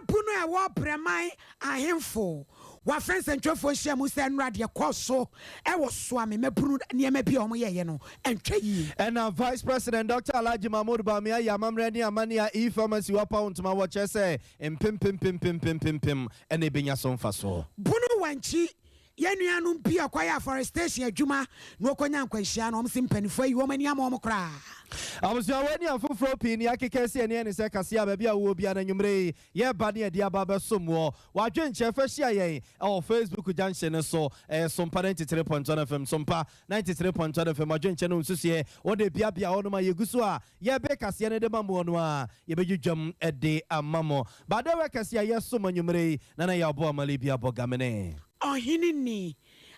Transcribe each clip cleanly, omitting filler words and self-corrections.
Mmabunu a ɛwɔ Brɛman ahemfo wɔafrɛ nsɛntwerɛfoɔ nhyiamu sɛ nnora deɛ kɔɔ so wɔ Soame mmabunu nneɛma bi a wɔyɛeɛ no antwa yie. Ɛna Vice President Dɔkta Alhaji Mahmood Bawumia yɛ amammerɛ ne amanneɛ a E-Pharmacy wɔapaw ntoma wɔ kyerɛ sɛ mpempempempempempem na ebenya so mfasoɔ. Bunu Wankyi Yɛn nuanom bi a wɔkɔyɛ afforestation adwuma na wɔkɔnya nkwanhyia no, wɔse mpaninfoɔ ayi wɔn ani ama wɔn koraa. Abusua wei ne afoforɔ pii ne akeka asi ani ɛne sɛ kaseɛ a baabi a wowɔ biara no anwumerɛ yi yɛreba ne yɛde aba abɛsom woɔ. W'adwenkyerɛ fa hyia yɛn ɛwɔ Facebook junction no so ɛyɛ Sompa 93.1 FM Sompa 93.1 FM W'adwenkyerɛ ne wo nsusuiɛ wode beabea hɔnom a yɛgu so a yɛrebe kaseɛ no de ma moɔ no a yɛbɛdwidwam de ama mo. Badawɛ kɛseɛ a yɛsom anwumerɛ yi Nana Yaw Boamali Biabɔ Gamene. Ɔhene ni,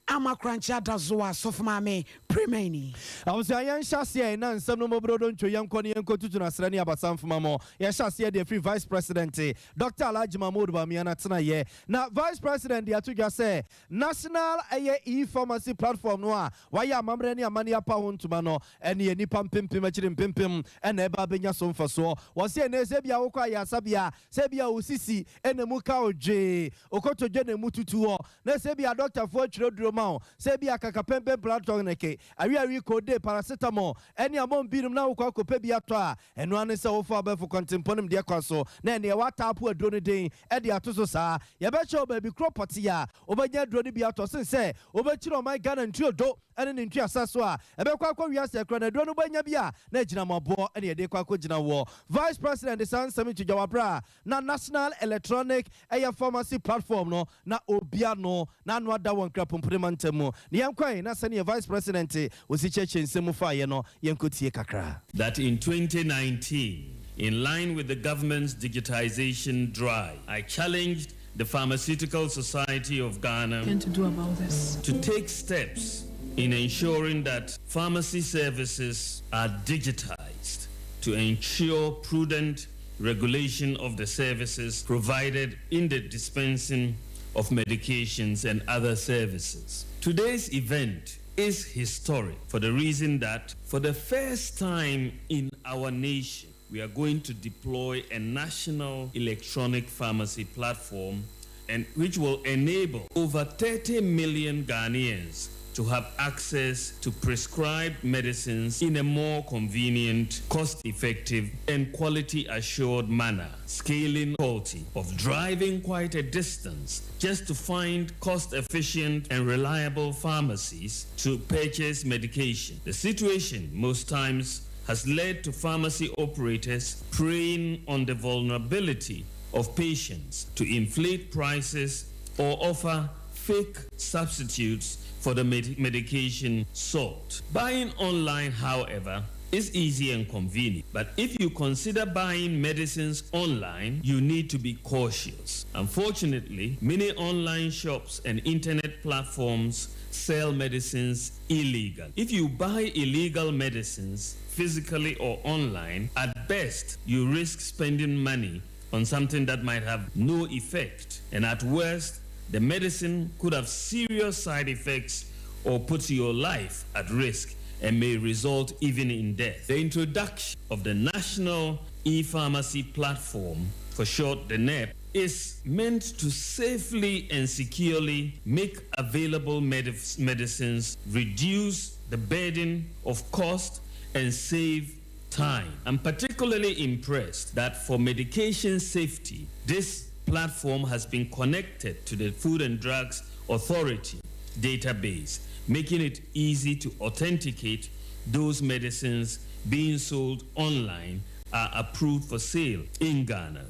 ama korankye ada Zoa sɔfo maame Premani. Abusua yɛn hyɛ aseɛ na nsɛm no mɔbrodo ntwo yɛn kɔ ne yɛn kɔ tutu no asrɛ ne abasa mfoma mo yɛ hyɛ aseɛ de afiri Vice President Doctor Alhaji Mahmood Bawumia na tena yɛ na Vice President de ato dwa sɛ National ɛyɛ E-pharmacy platform no a wayɛ amammerɛ ne amanneɛ apa ho ntoma no ɛne nnipa mpempem akyiri mpempem ɛna ɛba abɛnya so mfasoɔ wɔ se ɛnɛ sɛ ebia wokɔ ayaresabea sɛ ebia wo sisi na emu ka wo dwee, wo kotodwe na emu tutu hɔ, na sɛ ebia dɔktafoɔ atwerɛ duro ma wo, sɛ ebia kakapɛmpɛn platɔneke, awiawi koode, paracetamol, ne amon binom na wokɔ akɔpɛ bi atɔ a, ɛno ara ne sɛ wofa abɛɛfo kwantempɔn nimdeɛ kwan so na ɛneɛ woataapo aduro no din de ato so saa. Yɛbɛkyerɛ wo baabi korɔ pɔtee a wobɛnya aduro no bi atɔ sen sɛ wobɛkyiri ɔman Ghana ntuodo ne ne ntuasa so a ɛbɛkɔ akɔ wiase akura na aduro no wobɛnya bi a na agyinamoaboɔ ne yɛde rekɔ akɔgyina woɔ. Vice President de saa nsɛm yi to dwa wɔ aberɛ a na National Electronic ɛyɛ Pharmacy Platform no na ɔrebi ano na ano ada wɔ Nkrapompene mantam mu. Na yɛnkɔ ɛ na sɛdeɛ Vice President ɔsi kyerɛkyerɛ nsɛm mu faeɛ no yɛnkɔtie kakra. That in 2019, in line with the government's digitization drive, I challenged the Pharmaceutical Society of Ghana to do about this? to take steps in ensuring that pharmacy services are digitized to ensure prudent regulation of the services provided in the dispensing of medications and other services. Today's event is historic for the reason that for the first time in our nation, we are going to deploy a national electronic pharmacy platform and which will enable over 30 million Ghanaians to have access to prescribed medicines in a more convenient, cost effective, and quality assured manner, scaling quality of driving quite a distance just to find cost efficient and reliable pharmacies to purchase medication. The situation most times has led to pharmacy operators preying on the vulnerability of patients to inflate prices or offer fake substitutes for the med- medication sought. Buying online, however, is easy and convenient. But if you consider buying medicines online, you need to be cautious. Unfortunately, many online shops and internet platforms sell medicines illegal. If you buy illegal medicines, physically or online, at best, you risk spending money on something that might have no effect. And at worst, the medicine could have serious side effects or put your life at risk and may result even in death. The introduction of the National E-Pharmacy Platform, for short the NEP, is meant to safely and securely make available medicines, reduce the burden of cost, and save time. I'm particularly impressed that for medication safety, this platform has been connected to the Food and Drugs Authority database, making it easy to authenticate those medicines being sold online are approved for sale in Ghana.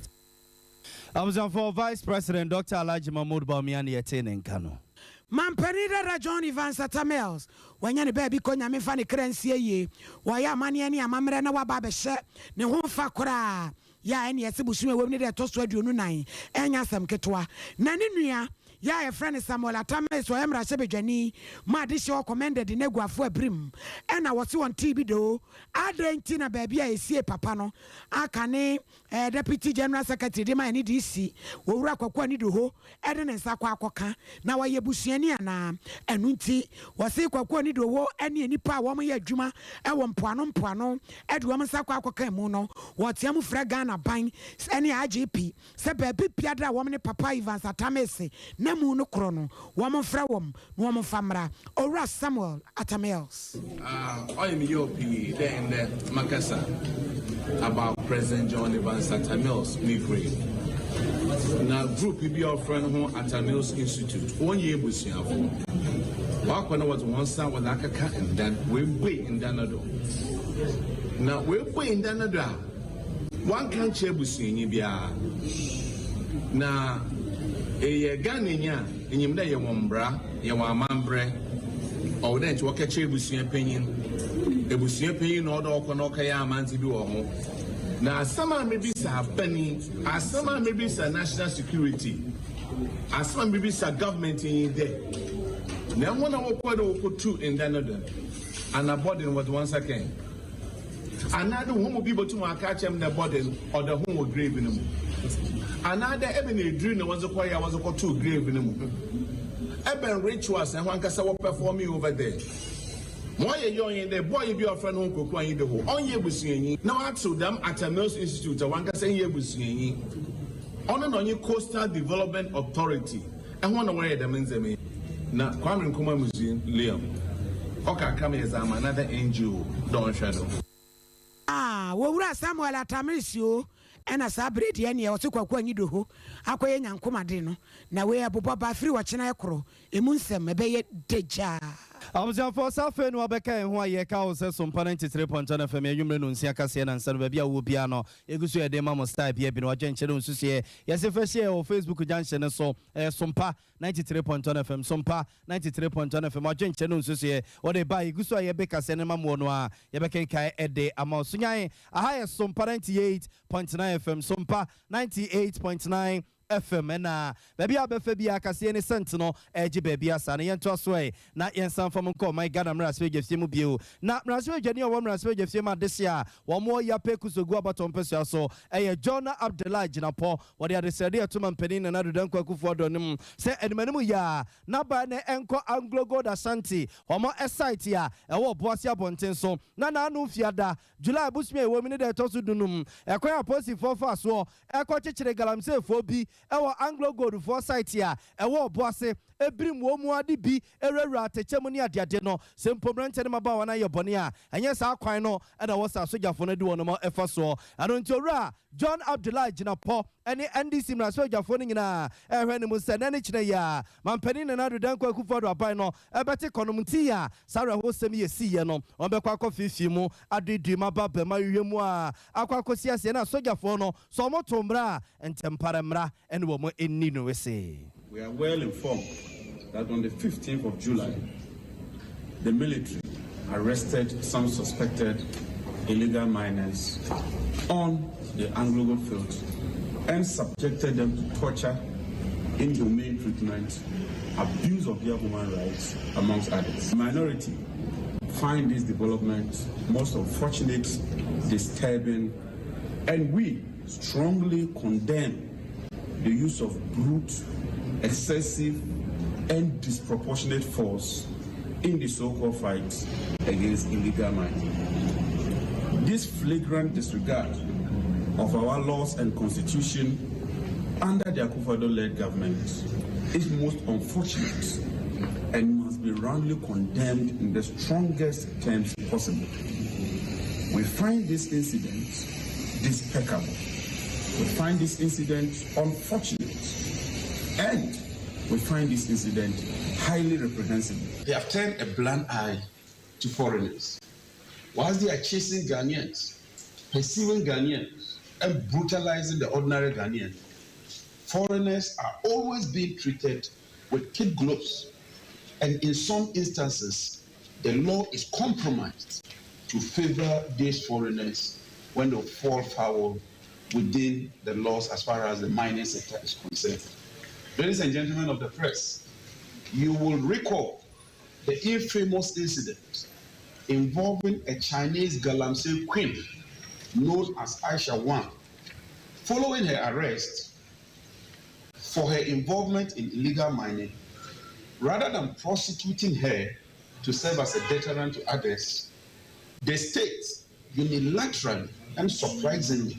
Abusuafoɔ, Vice President Doctor Alhaji Mahmood Bawumia ne yɛtee ne nka no. Mampanin dada John Evans Atta Mills, wanya ne baabi kɔ, Nyame mfa ne kra nsie yie. Wɔyɛ amanneɛ ne amammerɛ na waba abɛhyɛ ne ho fa koraa. Yɛ a ɛne ɛse bosome a ɛwom ne da ɛtɔ so 24, ɛnyɛ asɛm ketewa. Na ne nua. Yɛ a yɛfrɛ no Samuel Atta Mills ɔyɛ mmarahyɛbadwani ma adehyeɛ wɔ Commended N'aguafo Abirim ɛna wɔse wɔn tee bi doo adɛn nti na baabi a yɛsiee papa no aka ne Deputy General Secretary de ma NDC Owura Kwaku Anidoho de ne nsa kɔ akɔka na ɔyɛ busuani anaa? Ɛno nti wɔse Kwaku Anidoho ne nnipa a wɔyɛ adwuma wɔ mpoano mpoano de wɔn nsa kɔ akɔka mu no wɔteam frɛ Ghana ban ne IGP sɛ baabi biara a wɔn ne Papa Evans Atta Mills na mu no korɔ no, wɔmfrɛ wɔn na wɔmfa mmra. Owura Samuel Atta Mills. Ɔyɛ me yaw pii dɛ ndɛ makasa about President John Evans Atta Mills ne grave. Na group bi a wɔfrɛ no ho Atta Mills Institute, wɔnnyɛ ebusuafo. Wɔakɔ na wɔdze hɔn nsa wɔdze akeka ndan, woebue ndan no do. Na woebue ndan no do a, Wanka ankyerɛ abusuanyi biara. Na eyɛ Ghananyi a, inyim dɛ yɛwɔ mbra, yɛwɔ amambrɛ. Ɔwɔ dɛ nkyɛ wɔkɛkyerɛ ebusua panyin. Ebusua panyin na ɔwɔ dɛ ɔkɔ na ɔkɛyɛ amandze bi wɔ ho. Na asɛm a mibisa aban yi, asɛm a mibisa national security, asɛm a mibisa government nye dɛ, na hɔn a wɔkɔr dɛ wokotu nda no do no, ana bɔdze no wɔdze hɔn nsa kɛe? Anaadɛ hɔn mu bi botum aka akyerɛ me dɛ bɔdze no ɔda ho wɔ grave no mu? Anaadɛ ebɛn edur na wɔdze kɔree a wɔdze kɔtoo grave no mu? Ebɛn rituals na hɔnankasa wɔ performing over there? Ma ɔyɛ yaw nye dɛ boy bi a ɔfrɛ noho Kwaku Anyidoho, ɔnnyɛ ebusuanyi, na ɔatsew dɛm Atta Mills Institute a wankasa nnyɛ ebusuanyi. Ɔno na ɔnye Coastal Development Authority Hɔn na wɔyɛ dɛm ndzɛmba yi. Na Kwame Nkrumah Mausoleum, ɔkakra ma yɛdze ama another NGO dɛ ɔnhwɛ do. Ah, Owura Samuel Atta Mills o, ɛna saa bere deɛ neɛ ɔse Kwaku Anyidoho akɔyɛ Nyankomade no, na wei ɛbobɔ ba firi ɔkyena ɛkorɔ, emu nsɛm ɛbɛyɛ dagyaa. Abusuafoɔ, sɛ afei na wabɛka yɛn ho a, yɛka wo sɛ Sompa 93.1 FM, anwummere nonsia kaseɛ nansa no, baabi a wowɔ biara no, Yɛgu so yɛde ma mo style bia bi no wadwenkyerɛ ne wo nsusuiɛ. Yɛse fa hyia yɛ wɔ Facebook junction no so. Ɛyɛ Sompa 93.1 FM. Sompa 93.1 FM wadwenkyerɛ ne wo nsusuiɛ. Wode ba a yɛgu so a yɛbe kaseɛ no ma moɔ no a yɛbɛkenkan de ama wo. Sunyan aha yɛ Sompa 98.9 FM. Sompa 98.9 FM ɛna baabi a wobɛfa biara kaseɛ ne sɛnt no ɛregye baabi asa no. Yɛntoa so ɛ na yɛnsan mfa mo nkɔ ɔman Ghana mmarahyɛbadwafie mu bio. Na mmarahyɛbadwani a ɔwɔ mmarahyɛbadwafie mu adehye a wɔn wɔ Yapei Kusogu abatoɔ mpɛsoa so ɛyɛ John Abdulai Jinapor. Wɔde adesrɛdeɛ reto Mampanin Nana Addo Dankwa Akufo Addo anim sɛ animanim yi ara n'aban no nkɔ Anglo Gold Ashanti wɔn site a ɛwɔ Obuasi abɔnten so na n'ano Fiada, July bosome a yɛwɔ mu ne da ɛtɔ so dunum. Ɛkwan a apolisifoɔ faa soɔ kɔkyekyeree galamseyfoɔ bi wɔ Anglo Gold foɔ site a ɛwɔ Ɔboase, birim wɔn mu ade bi wurawura atɛkyɛ mu ne adeade no. Sɛ mpo mmeranteɛ ne mmabaawa no ayɛ bɔne a, ɛnyɛ saa kwan no na ɛwɔ sɛ asogyafoɔ no de wɔn fa soɔ. Ɛno nti Owura John Abdulai Jinapor ne NDC mmarahyɛbadwafoɔ no nyinaa rehwɛ no mu sɛ nnɛ ne kyena yi ara Mampanin Nana Addo Dankwa Akufo-Addo aban no bɛte kɔnom nti a saa awerɛhosɛm yi esiiɛ no, wɔbɛkɔ akɔfeefee mu aduidui mu aba abam ahwehwɛ mu a akɔ akɔsi aseɛ na asogyafoɔ no sɛ wɔto mmara a, ntɛmpara mmara ne wɔn nni no wese. We are well informed that on the 15th of July, the military arrested some suspected illegal miners on the AngloGold field and subjected them to torture, inhumane treatment, abuse of their human rights, amongst others. Minority find this development most unfortunate, disturbing, and we strongly condemn the use of brute, excessive, and disproportionate force in the so-called fight against illegal mining. This flagrant disregard of our laws and constitution under the Akufo-Addo-led government is most unfortunate and must be roundly condemned in the strongest terms possible. We find this incident despicable. We find this incident unfortunate. And we find this incident highly reprehensible. They have turned a blind eye to foreigners. Whilst they are chasing Ghanaians, pursuing Ghanaians, and brutalizing the ordinary Ghanaian, foreigners are always being treated with kid gloves. And in some instances, the law is compromised to favor these foreigners when they fall foul within the laws as far as the mining sector is concerned. Ladies and gentlemen of the press, you will recall the infamous incident involving a Chinese Galamsey queen known as Aisha Huang. Following her arrest for her involvement in illegal mining, rather than prosecuting her to serve as a deterrent to others, the state unilaterally and surprisingly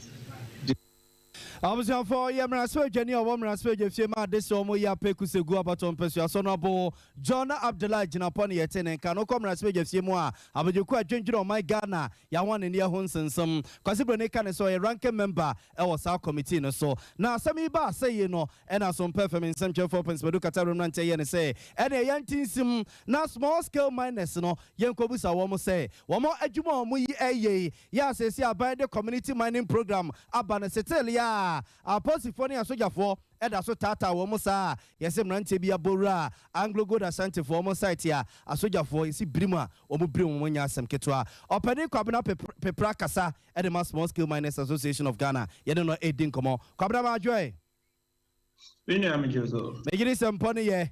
Abusuafoɔ, yɛ mmarahyɛbadwani a ɔwɔ mmarahyɛbadwa fie ma ade sɛ wɔn yɛ apɛ kusegu abatɔ mpɛsua so no abo John Abdullahi Jinapor ne yɛte ne nka no kɔ mmarahyɛbadwa fie mu a abadwokuo adwendwene ɔman Ghana yɛaho anani ho nsensɛm. Kwasi Broni ka ne sɛ ɔyɛ ranking member ɛwɔ saa committee no so. Na asɛm yi ba asɛ yie no, ɛna so mpɛ fam nsɛmtwerɛfoɔ Pɛnsɛmadu Kata mmeranteɛ yɛ ne sɛ ɛne ɛyɛ ntinsim na small scale miners no, yɛnkɔbusa wɔn sɛ wɔn adwuma a wɔn yi ɛyɛ yi yɛ asɛsi aban de community mining program aba no setele a apolisifoɔ ne asogyafoɔ ɛda so taataa wɔn saa. Yɛsɛ mmeranteɛ bi abɔwura Anglo Gold Ashantifoɔ wɔn site a asogyafoɔ yɛsi birim a wɔn birim wɔn nya asɛm ketewa. Ɔpanin Kwabena Pepra kasa ɛde ma Small Scale Miners Association of Ghana, yɛne no ɛdi nkɔmɔ. Kwabena, maadwoɛ. Me nua, megye so. Megyere sɛ mpɔ no yɛ.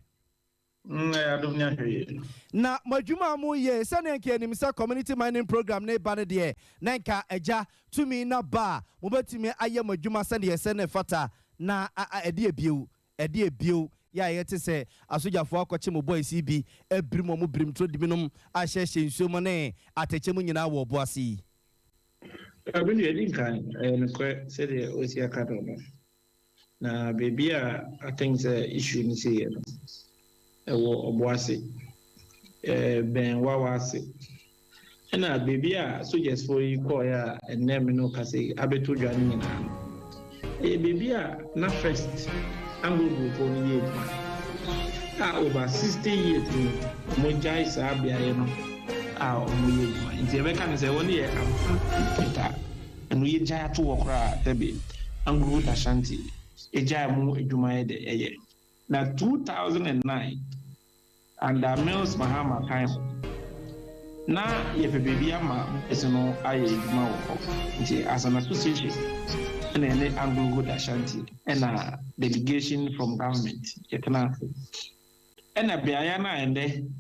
Ɛyɛ adom ne ahwɛ yie. Na mo adwuma a moyɛ, sɛnea nka anim sɛ community mining program ne ba no deɛ, na nka agya tumi na ba a mobɛtumi ayɛ mo adwuma sɛdeɛ ɛsɛ ne fata, na ɛde ebiew ɛde ebiew yɛ a yɛte sɛ asogyafoɔ akɔkye mo boys yi bi abirim ɔmo birim turo di binom ahyɛhyɛ nsuo mu ne atɛkyɛ mu nyinaa wɔ ɔbo ase yi. Ɛbi nua, ɛdi nkan, ɛyɛ nokorɛ sɛdeɛ ɔsi aka no. Na beebi a I think sɛ issue no si yɛ no, ɛwɔ Ɔboase, bɛn Wawa ase. Ɛna beebi a sogyasfoɔ yi kɔɔeɛ a ɛnnɛ me no kasa yi abɛto dwa no nyinaa no, ɛyɛ beebi a na first Anglo-foɔ no yɛ adwuma a over 60 years ni wɔn gyae saa beaeɛ no a wɔn yɛ adwuma. Nti yɛbɛka no sɛ wɔn yɛ abandoned a ɛno yɛgyae ato hɔ koraa. Sɛbi, Anglo Ashanti egyae mu adwuma yɛ de ɛyɛ na 2009 under Mills Mahama time na yɛpɛ baabi ama boys no ayɛ adwuma wɔ hɔ. Nti as an association, ɛna ɛne Anglo Gold Ashanti ɛna delegation from government yɛtena ase, ɛna beaeɛ no a ɛndɛ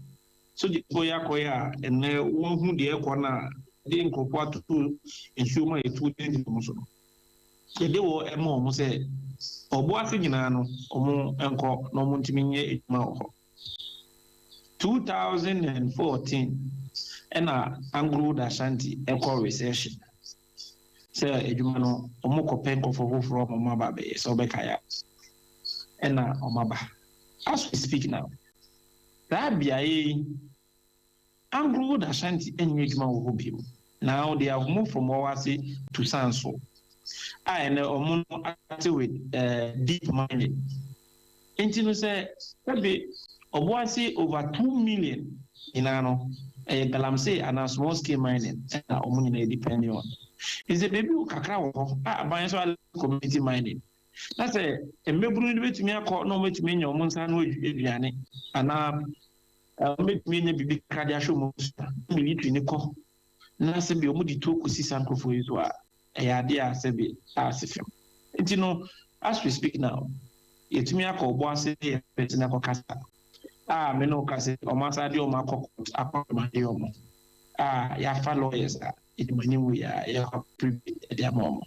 sogyafoɔ yi akɔyɛ a ɛnɛ wɔn deɛ ɛkɔ no a de nkurɔfoɔ atoto nsuo mu a yɛtu gyinagyina wɔn so no, yɛde wɔ ɛma wɔn sɛ ɔbo ase nyinaa no, wɔn nkɔ na wɔn ntumi nyɛ adwuma wɔ hɔ. 2014 ɛna Anglo Ashanti ɛkɔ recession sɛ adwuma no wɔn kɔpɛ nkurɔfoɔ foforɔ ma wɔn aba abɛyɛ sɛ ɔbɛka ya, ɛna wɔn aba. As we speak now, saa beaeɛ yi, Anglo Ashanti nyɛ adwuma wɔ hɔ bio. Now they have moved from Wawase to Sanso a ɛnɛ ɔmo no ate with deep mining. Nti no sɛ ɛbi Ɔboase over 2 million nyinaa no ɛyɛ galamsey anaa small scale mining ɛna ɔmo nyinaa depend on. Nti beebi wɔ kakra wɔ hɔ a aban nso alɛ community mining na sɛ mmabunu no bɛtumi akɔ na ɔmo bɛtumi anya ɔmo nsa ano aduane anaa ɔmo bɛtumi anya biribi kakra de ahwɛ ɔmo so, military ne kɔ na sɛ bi ɔmo de tuo kɔsi saa nkurɔfoɔ yi so a, ɛyɛ adeɛ a sɛbi a ase fam. Nti no, as we speak now, yɛtumi akɔ ɔbɔ ase, yɛ pɛsi na akɔ kasa a me ne wo kasa, ɔmo asa de ɔmo akɔ court akɔ ɔmo ɔmo a yɛafa lawyers a edwumanim wei a yɛakɔ pere ɛde ama ɔmo.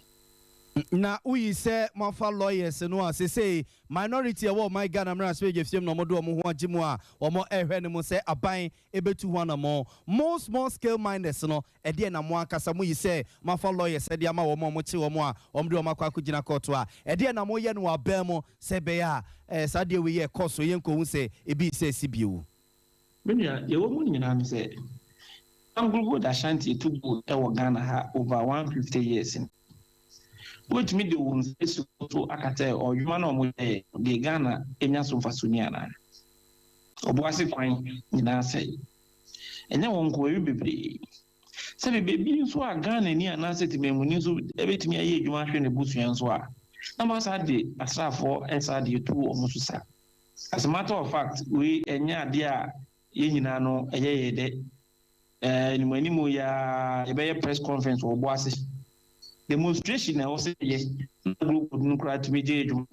Na woyi sɛ moafa lawyers no a, sesei minority ɛwɔ ɔman Ghana mmerɛ asɛ agya fiem na ɔmode ɔmo ho agye mu a ɔmo ɛhwɛ no mu sɛ aban ɛbɛtu ho anammɔ. Mo small scale miners no, ɛdeɛ na mo ankasa moyi sɛ moafa lawyers ɛde ama wɔn a ɔmokye wɔn a ɔmde wɔn akɔ akɔgyina kɔɔto a, ɛdeɛ na moyɛ no wɔ aban mu sɛ ɛbɛyɛ a saa deɛ wei yɛ ɛkɔ so, yɛnkɔhu sɛ ebi sɛ ɛsi bio? Me nua, yɛwɔ mu nyinaa no sɛ Anglo Gold Ashanti etu gold ɛwɔ Ghana ha over 150 years ni. Wobɛtumi de wo nsa esi so aka sɛ ɔdwuma no a ɔmo yɛ deɛ, Ghana enya so mfaso ni anaa? Ɔboase kwan nyinaa sɛe. Ɛnyɛ wɔn nko, ebi bebree sɛbi beebi nso a Ghana ni anaasɛ tìmɛmuni nso ɛbɛtumi ayɛ adwuma ahwɛ ne busua nso a, na mo asa de asraafoɔ ɛsa de etu wɔn so sa. As a matter of fact, wei ɛnyɛ adeɛ a yɛn nyinaa no ɛyɛ yɛ dɛ. Anim anim yaa yɛbɛyɛ press conference wɔ ɔbo ase, demonstration na ɛwɔ sɛ yɛ na group no koraa tumi gye adwuma.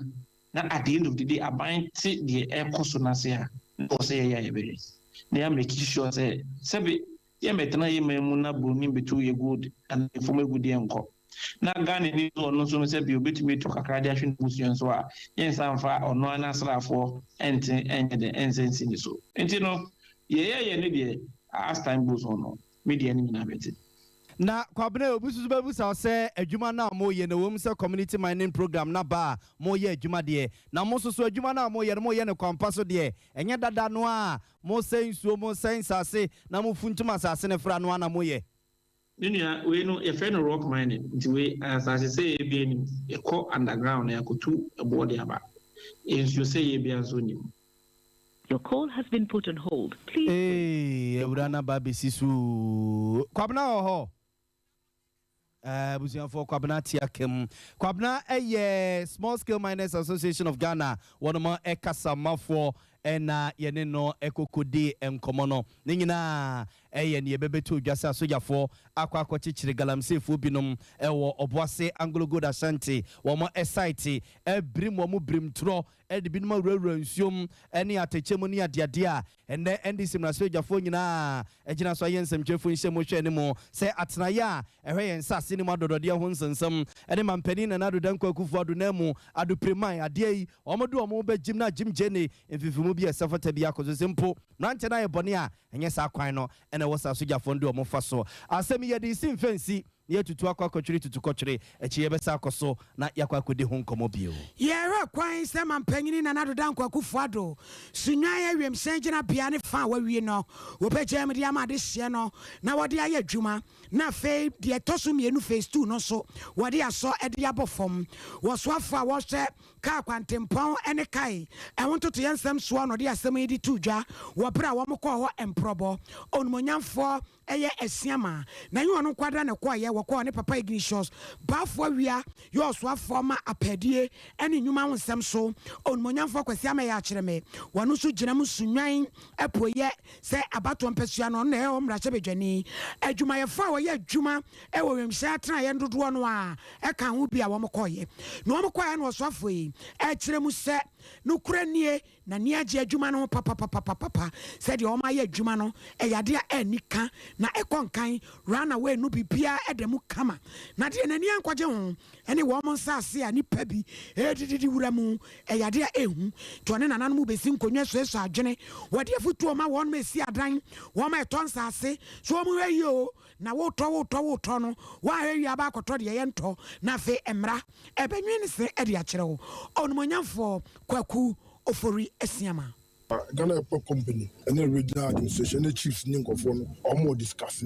Na at the end of the day, aban te deɛ ɛrekɔ so no ase a, na ɛwɔ sɛ yɛyɛ a yɛbɛyɛ. Na yɛ make sure sɛ sɛbe yɛmmɛtena yɛ man mu na buroni mbɛtu yɛ gold anaa yɛ fam agudeɛ nkɔ. Na Ghana ni nso ɔno nso no sɛbe obɛtumi atu kakra de ahwɛ n'abusua nso a, yɛnsa mfa ɔno ara n'asraafoɔ ɛnte ɛnyɛ dɛ ɛnsɛ nsi ne so. Nti no, yɛyɛ ne deɛ, as time goes on no, media no nyinaa bɛte. Na Kwabena, obi nso bɛbusa sɛ adwuma no a moyɛ no, ɛwɔ mu sɛ community mining program na ba a moyɛ adwuma deɛ, na mo nso so adwuma no a moyɛ no, moyɛ no kwampa so deɛ, ɛnyɛ dada no a mosɛe nsuo, mosɛe nsase na mofuntum asase no fra no a na moyɛ? Me nua, wei no yɛfrɛ no rock mining. Nti wei asase sɛ yɛ bi anim, yɛkɔ underground na yɛakɔtu ɛboɔ de aba. Nsuo sɛ yɛ bia nso nim. Your call has been put on hold. Please wait. Ee, awura no aba abɛsi so. Kwabena wɔ hɔ. Abusuafoɔ, Kwabena te aka mu. Kwabena yɛ Small Scale Miners Association of Ghana wɔnom kasamafoɔ, ɛna yɛne no ɛkɔkɔdi nkɔmmɔ no. Ne nyinaa ɛyɛ ne yɛbɛbɛto dwa sɛ asogyafoɔ akɔ akɔkyekyere galamseyfoɔ binom ɛwɔ Ɔboase Anglo Gold Ashanti wɔn site, ɛbirim wɔn birimtorɔ, ɛde binom awurawura nsuom ɛne atɛkyɛ mu ne adeadeɛ a ɛnɛ NDC mmarahyɛbadwafoɔ nyinaa ɛgyina so ayɛ nsɛmtwerɛfoɔ nhyɛ mu hwɛ ne mu sɛ atenaeɛ a ɛhwɛ yɛn nsase ne mu adɔdɔdeɛ ho nsɛnsɛm ɛne mampanin Nana Addo Dankwa Akufo Addo na mu adopreman adeɛ yi wɔn de wɔn bɛgyim na gyim gyene mfifimu bi a ɛsɛ fata bi akɔ so sɛ mpo mmeranteɛ no ayɛ bɔne a, ɛnyɛ saa kwan no ɛna ɛwɔ saa sogyafoɔ no de wɔn fa so. Asɛm yi yɛde si mfɛnsi na yɛtutu akɔ akɔtwere tutu kɔtwere akyi, yɛbɛsa akɔ so na yɛakɔ akɔdi ho nkɔmmɔ bio. Yɛhwɛ kwan sɛ mampanyini Nana Addo Dankwa Akufo Addo Sunyani awiemhyɛn gyinabea ne fa a wawie no, wɔbɛgya mu de ama adehyeɛ no na wɔde ayɛ adwuma, na afei deɛ ɛtɔ so mmienu, phase two no nso, wɔde asɔ de abɔ fam. Wɔsoafo a wɔhwɛ kaa kwantempɔn ne kae ɛho ntotoyɛ nsɛm soɔ na ɔde asɛm yi de to dwa wɔ berɛ a wɔn kɔɔ hɔ mporɔbɔ. Onumonyamfoɔ ɛyɛ Asiama na nyɛ ɔno nkwada na ɛkɔɔyɛ, wɔkɔɔ ne papa Ignatius Baafoɔ Awia yɛ ɔsoafoɔ ma apɛdie ne nnwuma ho nsɛm so, Onumonyamfoɔ Kwasi Amɛyɛ akyerɛ me, wɔno nso gyina mu Sunyani apueyɛ sɛ abatoɔ mpasua no, ɔno na ɛyɛ hɔ mmarahyɛbadwani. Adwumayɛfoɔ a wɔyɛ adwuma ɛwɔ wiemhyɛn atenaeɛ dodoɔ no a ɛka ho bi a wɔn kɔɔyɛ na wɔn kɔɔyɛ no, ɔsoafoɔ yi ɛkyerɛ mu sɛ nokora nie na ni agye adwuma no ho papapapapapa, sɛdeɛ wɔn ayɛ adwuma no ɛyɛ adeɛ a ɛni ka na ɛkɔ nkan. Runway no, biribiara ɛda mu kama, na deɛ n'ani ankɔgye ho ɛne wɔn nsaase a nipa bi ɛredididi wura mu, ɛyɛ adeɛ a ɛhu. Nti ɔne nananom bɛsi nkonnwa suasua adwene, wɔde afutuo ma wɔn ma esi adan, wɔn ma ɛtɔ nsaase so, wɔn hwɛ yie o, na wotɔ wotɔ wotɔ no, wɔahwɛ wie aba akɔtɔ deɛ yɛntɔ na afei mmara ɛbɛnwe ne se ɛde akyerɛ wo. Ɔnumonyamfoɔ Kwaku Ofori Asiama. Ghana Airport Company ɛne regional administration ne chiefs ne nkurɔfoɔ no, ɔmo discuss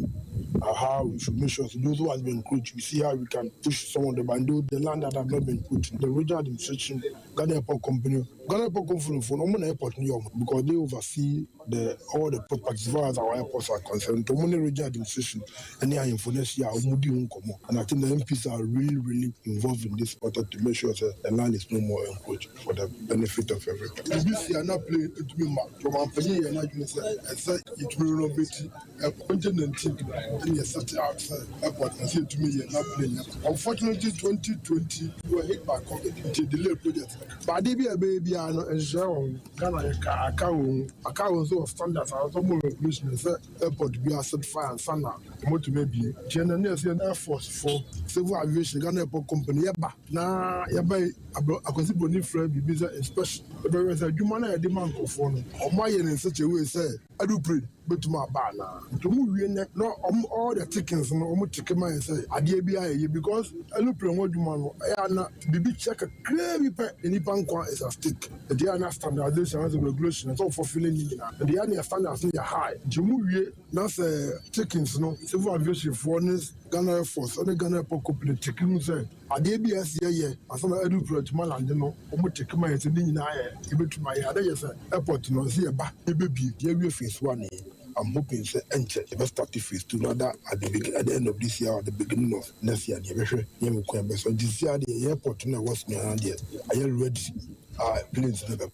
how we should make sure so those who has been encroached, we see how we can push some of them, and those the land that have not been put, the regional administration, Ghana Airport Company. Ghana Airport Company for ɔmo na airport no yɛ ɔmo because they oversee the all the properties as far as our airports are concerned. Ɔmo ne regional administration ɛne ahemfo no ahyia a ɔmo di ho nkɔmɔ, and I think the MPs are really, really involved in this matter to make sure that the land is no more encroached for the benefit of everybody. Ebi si ana plane etumi ma ɔmanpanyin yɛ n'adwene sɛ ɛsɛ yɛtumi renovate airport. 2019 ɛna yɛ set out sɛ airport na sɛ yɛtumi yɛ na plane yɛ. Unfortunately, 2020 we were hit by COVID, nti delay project. Baade bi a ɛbɛyɛ biara no, nhyehyɛ wɔ ho. Ghana yɛ ka aka wɔ ho, aka wɔ nso wɔ standards a wɔsɔ mo regulation sɛ airport bi a certify ansa na wɔtumi abie. Nti ɛno ne yɛ Air Force for Civil Aviation, Ghana Airport Company, yɛba na yɛba Akwasi Broni frɛ biribi sɛ inspection, ɛbɛyɛ sɛ adwuma no a yɛde ma nkurɔfoɔ no, ɔmo ayɛ ne in such a way sɛ aeroplane bɛtumi aba anaa. Nti ɔmo wie nɛ na ɔmo all the tickings no, ɔmo tick ma yɛ sɛ adeɛ bi ayɛ yie, because aeroplane ho adwuma no, ɛyɛ ana biribi kyɛ kakraa bi pɛ, nipa nkwa is at stake. Nti ɛyɛ ana standardization and regulation ɛsɛ ɔfɔ ne nyinaa. Nti ɛyɛ ana standards no yɛ high. Nti ɔmo wie na sɛ tickings no, Civil Aviation foɔ ne Ghana Air Force ɛne Ghana Airport Company tick mu sɛ adeɛ bi a ɛsi yɛ ansa na aeroplane tuma land no, ɔmo tick ma yɛ sɛ ne nyinaa yɛ yɛbɛtumi ayɛ ade yɛ sɛ airport no sɛ yɛba yɛbɛbie. Yɛawie phase one yi, I'm hoping sɛ ɛnkyɛ yɛbɛ start phase two no ada at the end of this year or the beginning of next year. Deɛ yɛbɛhwɛ yɛn mu kwan bɛ so. Nti si adeɛ yɛ airport no a ɛwɔ Sunyani deɛ, ayɛ ready a planes no bɛ.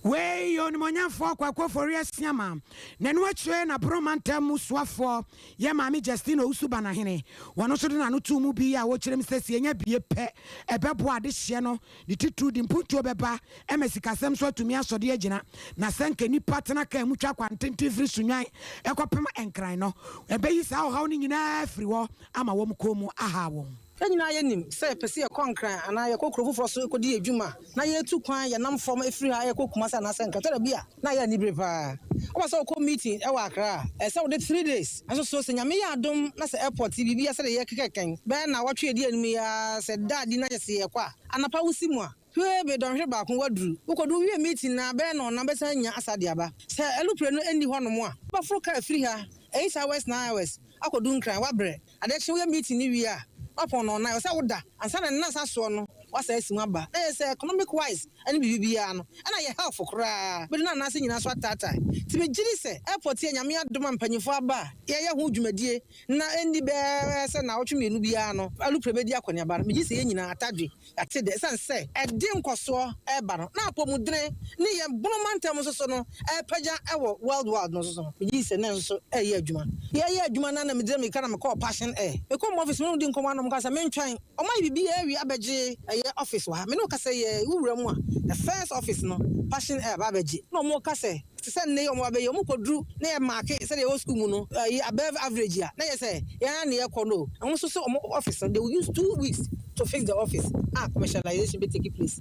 Wei yɛ Onimuonyamfoɔ Kwaku Ofori Asiamah, na ɛno akyire na Bono Mantam mu soafoɔ yɛ Maame Justine Owusu Banahene. Wɔn nso de n'ano too mu bi a wɔkyerɛ mu sɛ sɛ yɛnya bie pɛ, ɛbɛboa adehyeɛ no, ne titiriw de mpuntuo bɛba ma sikasɛm nso atumi asɔ de agyina. Na sɛ anka nnipa tena kaa mu twa kwantenten firi Sunyani kɔpem Nkran no, ɛbɛyi saa ɔhaw no nyinaa afiri hɔ ama wɔn kɔn mu aha wɔn. Yɛn nyinaa yɛnim sɛ yɛpɛ sɛ yɛkɔ Nkran anaa yɛkɔ kuro foforɔ so kɔdi yɛn dwuma a, na yɛretu kwan, yɛnam fam firi ha rekɔ Kumasi anaasɛ Nkran. Ɛtɔ da bi a, na ayɛ anibere pa ara. Woba sɛ wokɔ meeting wɔ Accra a, ɛsɛ sɛ wode 3 days. Nanso so sɛ Nyame yɛ adom na sɛ airport yi biribiara sɛdeɛ yɛrekeka yi, bɛyɛ nnawɔtwe a ɛdi anim yi ara, sɛ da adi na kyerɛ sɛ yɛrekɔ a, anapa wosi mu a, hwee be dɔnhwere baako woaduru. Wokɔdu wowie meeting no a, bɛyɛ nnɔnnan bɛsan anya asa de aba. Sɛ alupre no nni hɔnom a, wobɛforo kaa firi ha 8 hours, 9 hours akɔdu Nkran, woabrɛ. Adeɛ kye woyɛ meeting no wie a, woapɔn nnɔnnan, ɛwɔ sɛ woda ansa na ne nnansa soɔ no woasan asi mu aba. Na ɛyɛ sɛ economic wise ne biribiara no, ɛna yɛ health koraa bɛdu na anaase nyinaa so ataatae. Nti megye di sɛ airport yi a Nyame adom a mpanyimfoɔ aba a yɛyɛ ho dwumadie na ɛnni bɛyɛ sɛ nnawɔtwe 2 biara no alupre bɛdi akɔneaba no, megye di sɛ yɛn nyinaa atadwe yɛate dɛ ɛsiane sɛ ɛde nkɔsoɔ ɛreba no na apɔmudene ne yɛn Bono mantam nso so no ɛrepagya ɛwɔ worldwide no nso so no, megye di sɛ na nso ɛreyɛ adwuma. Yɛyɛ adwuma no na megyina mirika na mekɔɔ Passion Air. Mekɔɔ mo office me ne wo di nkɔmmɔ a na wɔka sɛ mentwɛn. Wɔn ayɛ biribiara awie abɛgye ɛyɛ office wɔ ha. Me ne wo kasa yi ɛ, wo wura mu a, the first office no Passion Air aba abɛgye. Na wɔka sɛ te sɛ nnɛ yi wɔn abɛyɛ, wɔn kɔduru na yɛ mark sɛdeɛ ɛwɔ school mu no ɛyi above average a, na yɛ sɛ yɛn ara na yɛkɔ no. Ɛho nso sɛ wɔn office no, they will use 2 weeks to fix the office a commercialization bɛ take place.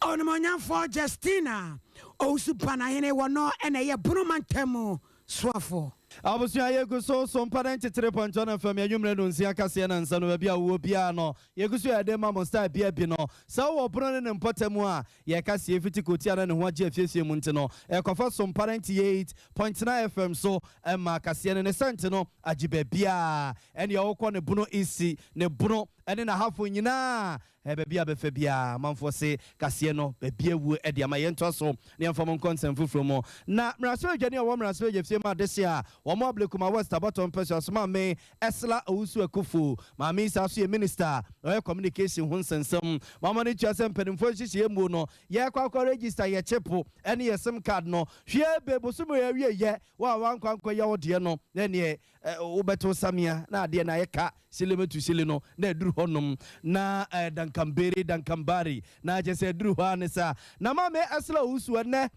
Onimuonyamfoɔ Justina Owusu Banahene wɔ no ɛna ɛyɛ Bono Mantam mu soafoɔ. Abusua, yɛgu so so mpa dɛ ntetere pɔntɔ no fam yɛnwummerɛ no nsia kaseɛ na nsa no baabi a wowɔ biara no yɛgu so yɛde ma mo style bia bi no sɛ wowɔ pono ne ne mpɔta mu a yɛka sie fiti kɔtia na ne ho agye afiefie mu nti no ɛkɔfa so mpa 98.9 FM so ɛma kaseɛ no ne sɛnte no agye baabiaa ɛneɛ wokɔ ne Bono East ne Bono ɛne n'ahafo nyinaa baabi a bɛfɛ biara amanfoɔ se kaseɛ no baabi awuo ɛde ama yɛntoa so ne yɛmfa mo nkɔ nsɛm foforɔ mu. Na mmarahyɛbadwani a ɔwɔ mmarahyɛbadwa fie mu adehye a wɔn Ablekuma West abɔtɔ mpɛ so asoma me Ursula Owusu Ekuful, maame yi saa so yɛ minister ɔyɛ communication ho nsɛnsɛm mama no tua sɛ mpanimfoɔ nhyehyɛeɛ mu no yɛkɔ akɔ register yɛ chip ɛne yɛ SIM card no hwie be bosom yɛ awie yɛ wo a wankɔ ankɔ yɛ wo deɛ no na neɛ wobɛto samia na adeɛ na ayɛ ka sile metu sile no na ɛduru hɔnom na dankambere dankambari na kyɛ sɛ ɛduru hɔ a ne saa. Na maame Ursula Owusu ɛnɛ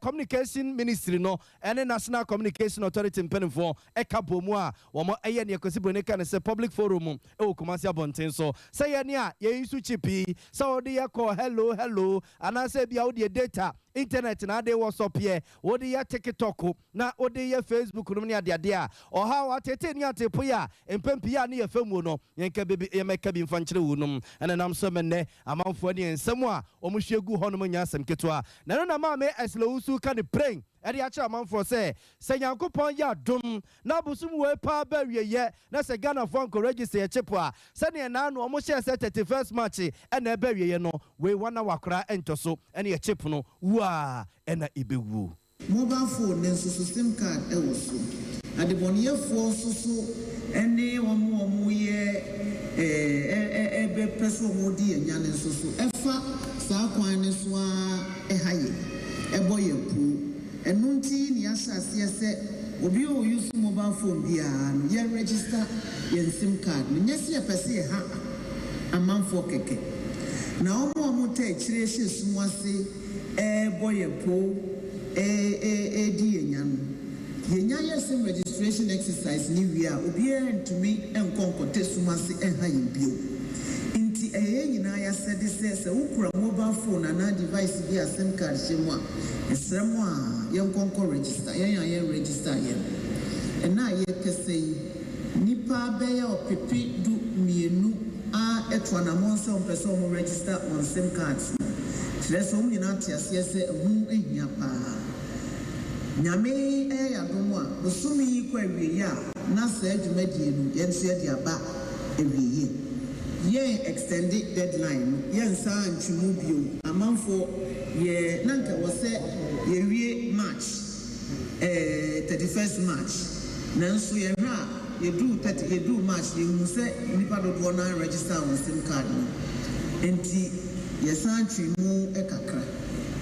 communication ministry no ɛne National Communication Authority mpanimfoɔ ɛka bɔ mu a wɔn ɛyɛ nea Kwasi Broni ka ne sɛ public forum ɛwɔ Kumasi abɔnten so sɛ yɛne a yɛyi so chip yi sɛ wɔde yɛ kɔ hello hello anaasɛ bia wode data internet na ade wɔ sɔpeɛ wode yɛ TikTok na wode yɛ Facebook nom ne adeade a ɔhaw atete ne atepo yi a mpɛmpii a ne yɛ fam no yɛnka bi yɛmɛka bi mfa nkyerɛ wo nom ɛna nam so mɛnnɛ amanfoɔ ne nsɛm a wɔn hwie gu hɔ nom nyɛ asɛm ketewa. Na ɛno na maame Ursula Owusu ka ne prɛn ɛde akyerɛ amanfoɔ sɛ Nyankopɔn yɛ adom na abosom wei paa ba awieyɛ na sɛ Ghanafoɔ ankɔ register yɛ chip a, sɛneɛ naa no ɔmo hyɛɛ sɛ 31st March ɛna ɛbɛ awieyɛ no, wei wana wakora ɛntɔ so ɛne yɛ chip no wu a ɛna ɛbɛwu. Mobile phone ne nso so SIM card ɛwɔ so. Adebɔneyɛfoɔ nso so ɛne wɔn a wɔyɛ ɛɛ ɛbɛpɛ sɛ wɔn di yɛn nya ne nso so ɛfa saa kwan ne so ara ɛha yɛ ɛbɔ yɛn po. Ɛno nti ne yɛahyɛ aseɛ sɛ obi a ɔyi so mobile phone biara no yɛn register yɛn SIM card no. Nyɛ sɛ yɛpɛ sɛ yɛha amanfoɔ kɛkɛ na wɔn a wɔtɛ akyire hyɛ sum ase ɛɛbɔ yɛn po ɛɛdi yɛn nya no. Yɛnya yɛ SIM registration exercise ne wie a, obiara ntumi nkɔ nkɔtɛ sum ase ɛnha yɛn bio. Nti ɛyɛ yɛn nyinaa yɛasɛde sɛ sɛ wokura mobile phone anaa device bi a SIM card hyɛ mu a, ɛsrɛ mu a yɛnkɔ nkɔ register. Yɛn a yɛn register yɛn ɛna a yɛkɛsɛ yi, nipa bɛyɛ 12,000 a ɛto anammɔn sɛ ɔmpɛ sɛ ɔmo register wɔn SIM cards no, kyerɛ sɛ ɔmo nyinaa te aseɛ sɛ ɛho ahia paa. Nyame ɛyɛ yɛadom a bosome yi kɔ awieeɛ a na saa dwumadie no yɛn nso yɛde aba awieeɛ. Yɛn extend deadline no, yɛnsa ntwe mu bio. Amanfoɔ yɛ na nka wɔ sɛ yɛwie March 31st March, nanso yɛhwɛ a yɛduru 30 yɛduru March, yɛhu sɛ nnipa dodoɔ no register wɔn SIM card no, nti yɛsan twe mu kakra.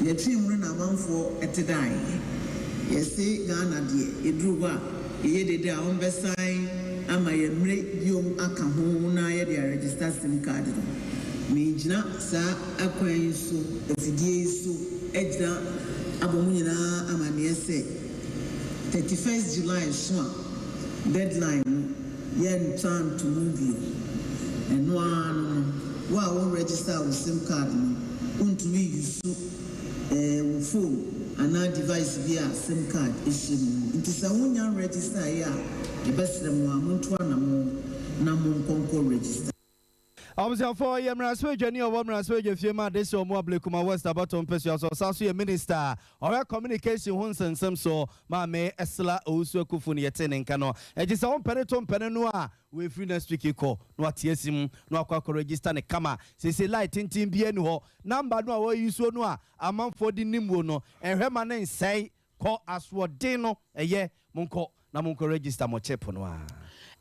Yɛtwee mu no na amanfoɔ te daeɛ. Yɛse Ghana deɛ ɛduru hɔ a yɛyɛ dede a wɔbɛsan ama yɛn mmere biom aka ho na yɛde a register sim card no. Megyina saa akwan yi so, afidie yi so agyina abɔ mo nyinaa amaneɛ sɛ 31st July so a deadline no yɛntra nto mu bio. Ɛno ara no no, wo a wo register wo sim card no, wontumi use wo phone anaa device bi a sim card hyɛ mu. Nti sɛ wonya register yɛ a, yɛbɛsrɛ mo a monto anamo na monkɔnkɔ register. Abusuafoɔ, yɛ mmarahyɛbadwani a ɔwɔ mmarahyɛbadwa fie ma adehye ɔmo Ablekuma West abatoɔ mpasua so, ɔsan so yɛ minister a ɔhwɛ communication ho nsɛnsɛm so, Maame Ursula Owusu Ekuful no yɛtee ne nka no. Ɛgye sɛ wompɛne to mpɛne no a, wɔafiri next week kɔ na wate asi mu na wakɔ akɔ register ne kama. Seesei line tenten biara ni hɔ. Number no a wɔyi so no a amanfoɔ de nim wo no, ɛnhwɛ ma ne nsɛe. Kɔ asoɔden no ɛyɛ, monkɔ na monkɔ register mo chip no a.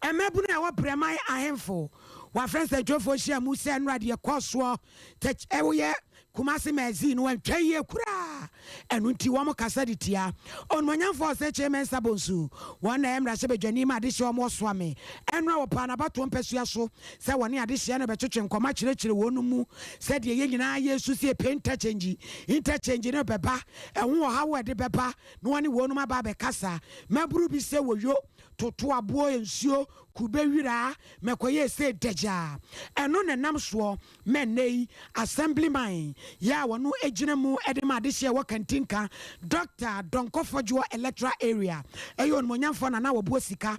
Mmabunu a ɛwɔ Brɛman Ahemfo wɔafrɛ nsɛntwerɛfoɔ nhyiamu sɛ nnora deɛ ɛkɔɔ soɔ tɛk ɛwoyɛ Kumasi Magazine no antwa yie koraa, ɛno nti wɔn kasa de tia Onimuonyamfoɔ Osekyere Mensah Bonsu, wɔn na ɛyɛ mmarahyɛbadwani ma adehyeɛ wɔn wɔ Soame nnora wɔpaa n'abatoɔ mpasua so sɛ wɔne adehyeɛ no bɛtwetwe nkɔmmɔ akyerɛkyerɛ wɔn mu sɛdeɛ yɛn nyinaa yɛsu sɛ yɛpɛ interchange interchange no bɛba ɛho ɔhaw a ɛde bɛba na wɔne wɔnom aba abɛkasa. Maburu bi sɛ wɔyo, toto aboɔ, nsuo, kube wiraa, mɛkɔyɛɛ sei dagyaa. Ɛno na ɛnam soɔ ma ɛnnɛ yi Assemblyman yi a ɔno gyina mu de ma adehyeɛ ɛwɔ Kantinka, Dɔkta Donkor Fodjour Electoral Area, ɛyɛ onimuonyamfoɔ Nana Wɔboɔ Sika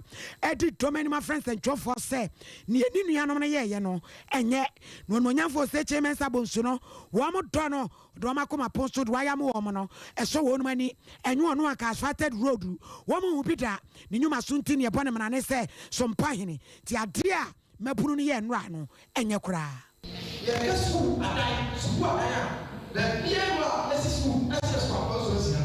de dɔm anim afrɛ nsɛntwerɛfoɔ sɛ neɛ ne nuanom no yɛeɛ no ɛnyɛ na onimuonyamfoɔ Osekyere Mensah Bonsu no wɔn dɔ no de wɔn akoma pon so de wɔayam wɔn no, ɛsɔ wɔnom ani. Ɛnyɛ ɔno anka asphalted road, wɔn nhu bi da. Ne nnwuma so nti na yɛbɔ no mmarane sɛ Sompa Hene. Nti adeɛ a mmabunu no yɛɛ nnora no, ɛnyɛ koraa. Yɛka sukuu adan, sukuu adan a, baabiara nni hɔ a yɛasi sukuu ɛsɛ suapɔn nso nsia.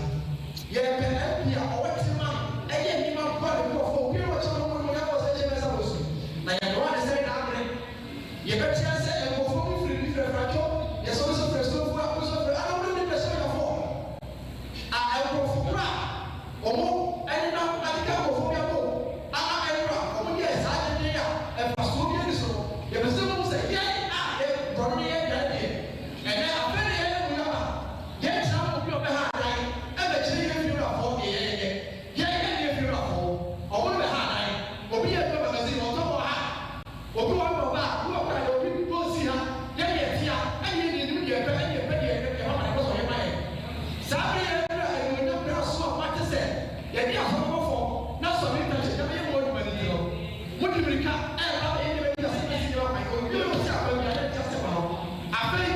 Yɛpɛ MP a ɔwɔ tema ɛyɛ nneɛma boa ne nkurɔfoɔ, obiara a ɔkyɛ wɔn mu animuonyamfoɔ sɛ James Awosu. Na yɛnoa ne sɛ daabere. Yɛbɛkyerɛ sɛ nkurɔfoɔ bi firi bi frɛ Fradwo, yɛsɛ obi nso frɛ Sofua, obi nso frɛ ana wone frɛ Sogyafoɔ. A nkurɔfo korɔ a wɔn nenam akeka nkurɔfoɔ bi abom ama ɛnora wɔn yɛɛ saa denden a mfasoɔ biara nni so no, yɛpɛ sɛ mohu sɛ yɛn a yɛn borɔno no yɛn dea no deɛ, ɛnnɛ afei na yɛn mu yɛaba, yɛnkyerɛ ama obi a ɔbɛha adan mmɛkyerɛ yɛn fiewurafoɔ deɛ yɛnyɛ. Yɛn yɛnyɛ fiewurafoɔ, wɔn no bɛha adan. Obi yɛ adwuma magazine, ɔtɔ wɔ ha. Obi wɔ hɔ na ɔba a, ne ɔkura deɛ obi bɔ nsi ha, yɛn deɛ tia, ɛne yɛn deɛ yɛnim deɛ yɛpɛ, ɛne yɛpɛ deɛ yɛpɛ ma yɛpɛ sɛ ɔyɛ ma yɛn. Saa berɛ yi a yɛaduru animuonyam berɛ aso a moate sɛ yɛde asɔre bɔ fam na sɔre ntakyɛ na bɛyɛ mo adwuma no nti no, mode mmirika reba abɛyɛ nneɛma bi a sɛ yɛsi nneɛma kwan, obiara a ɔsi akwan biara yɛnte aseɛ ma no. Afei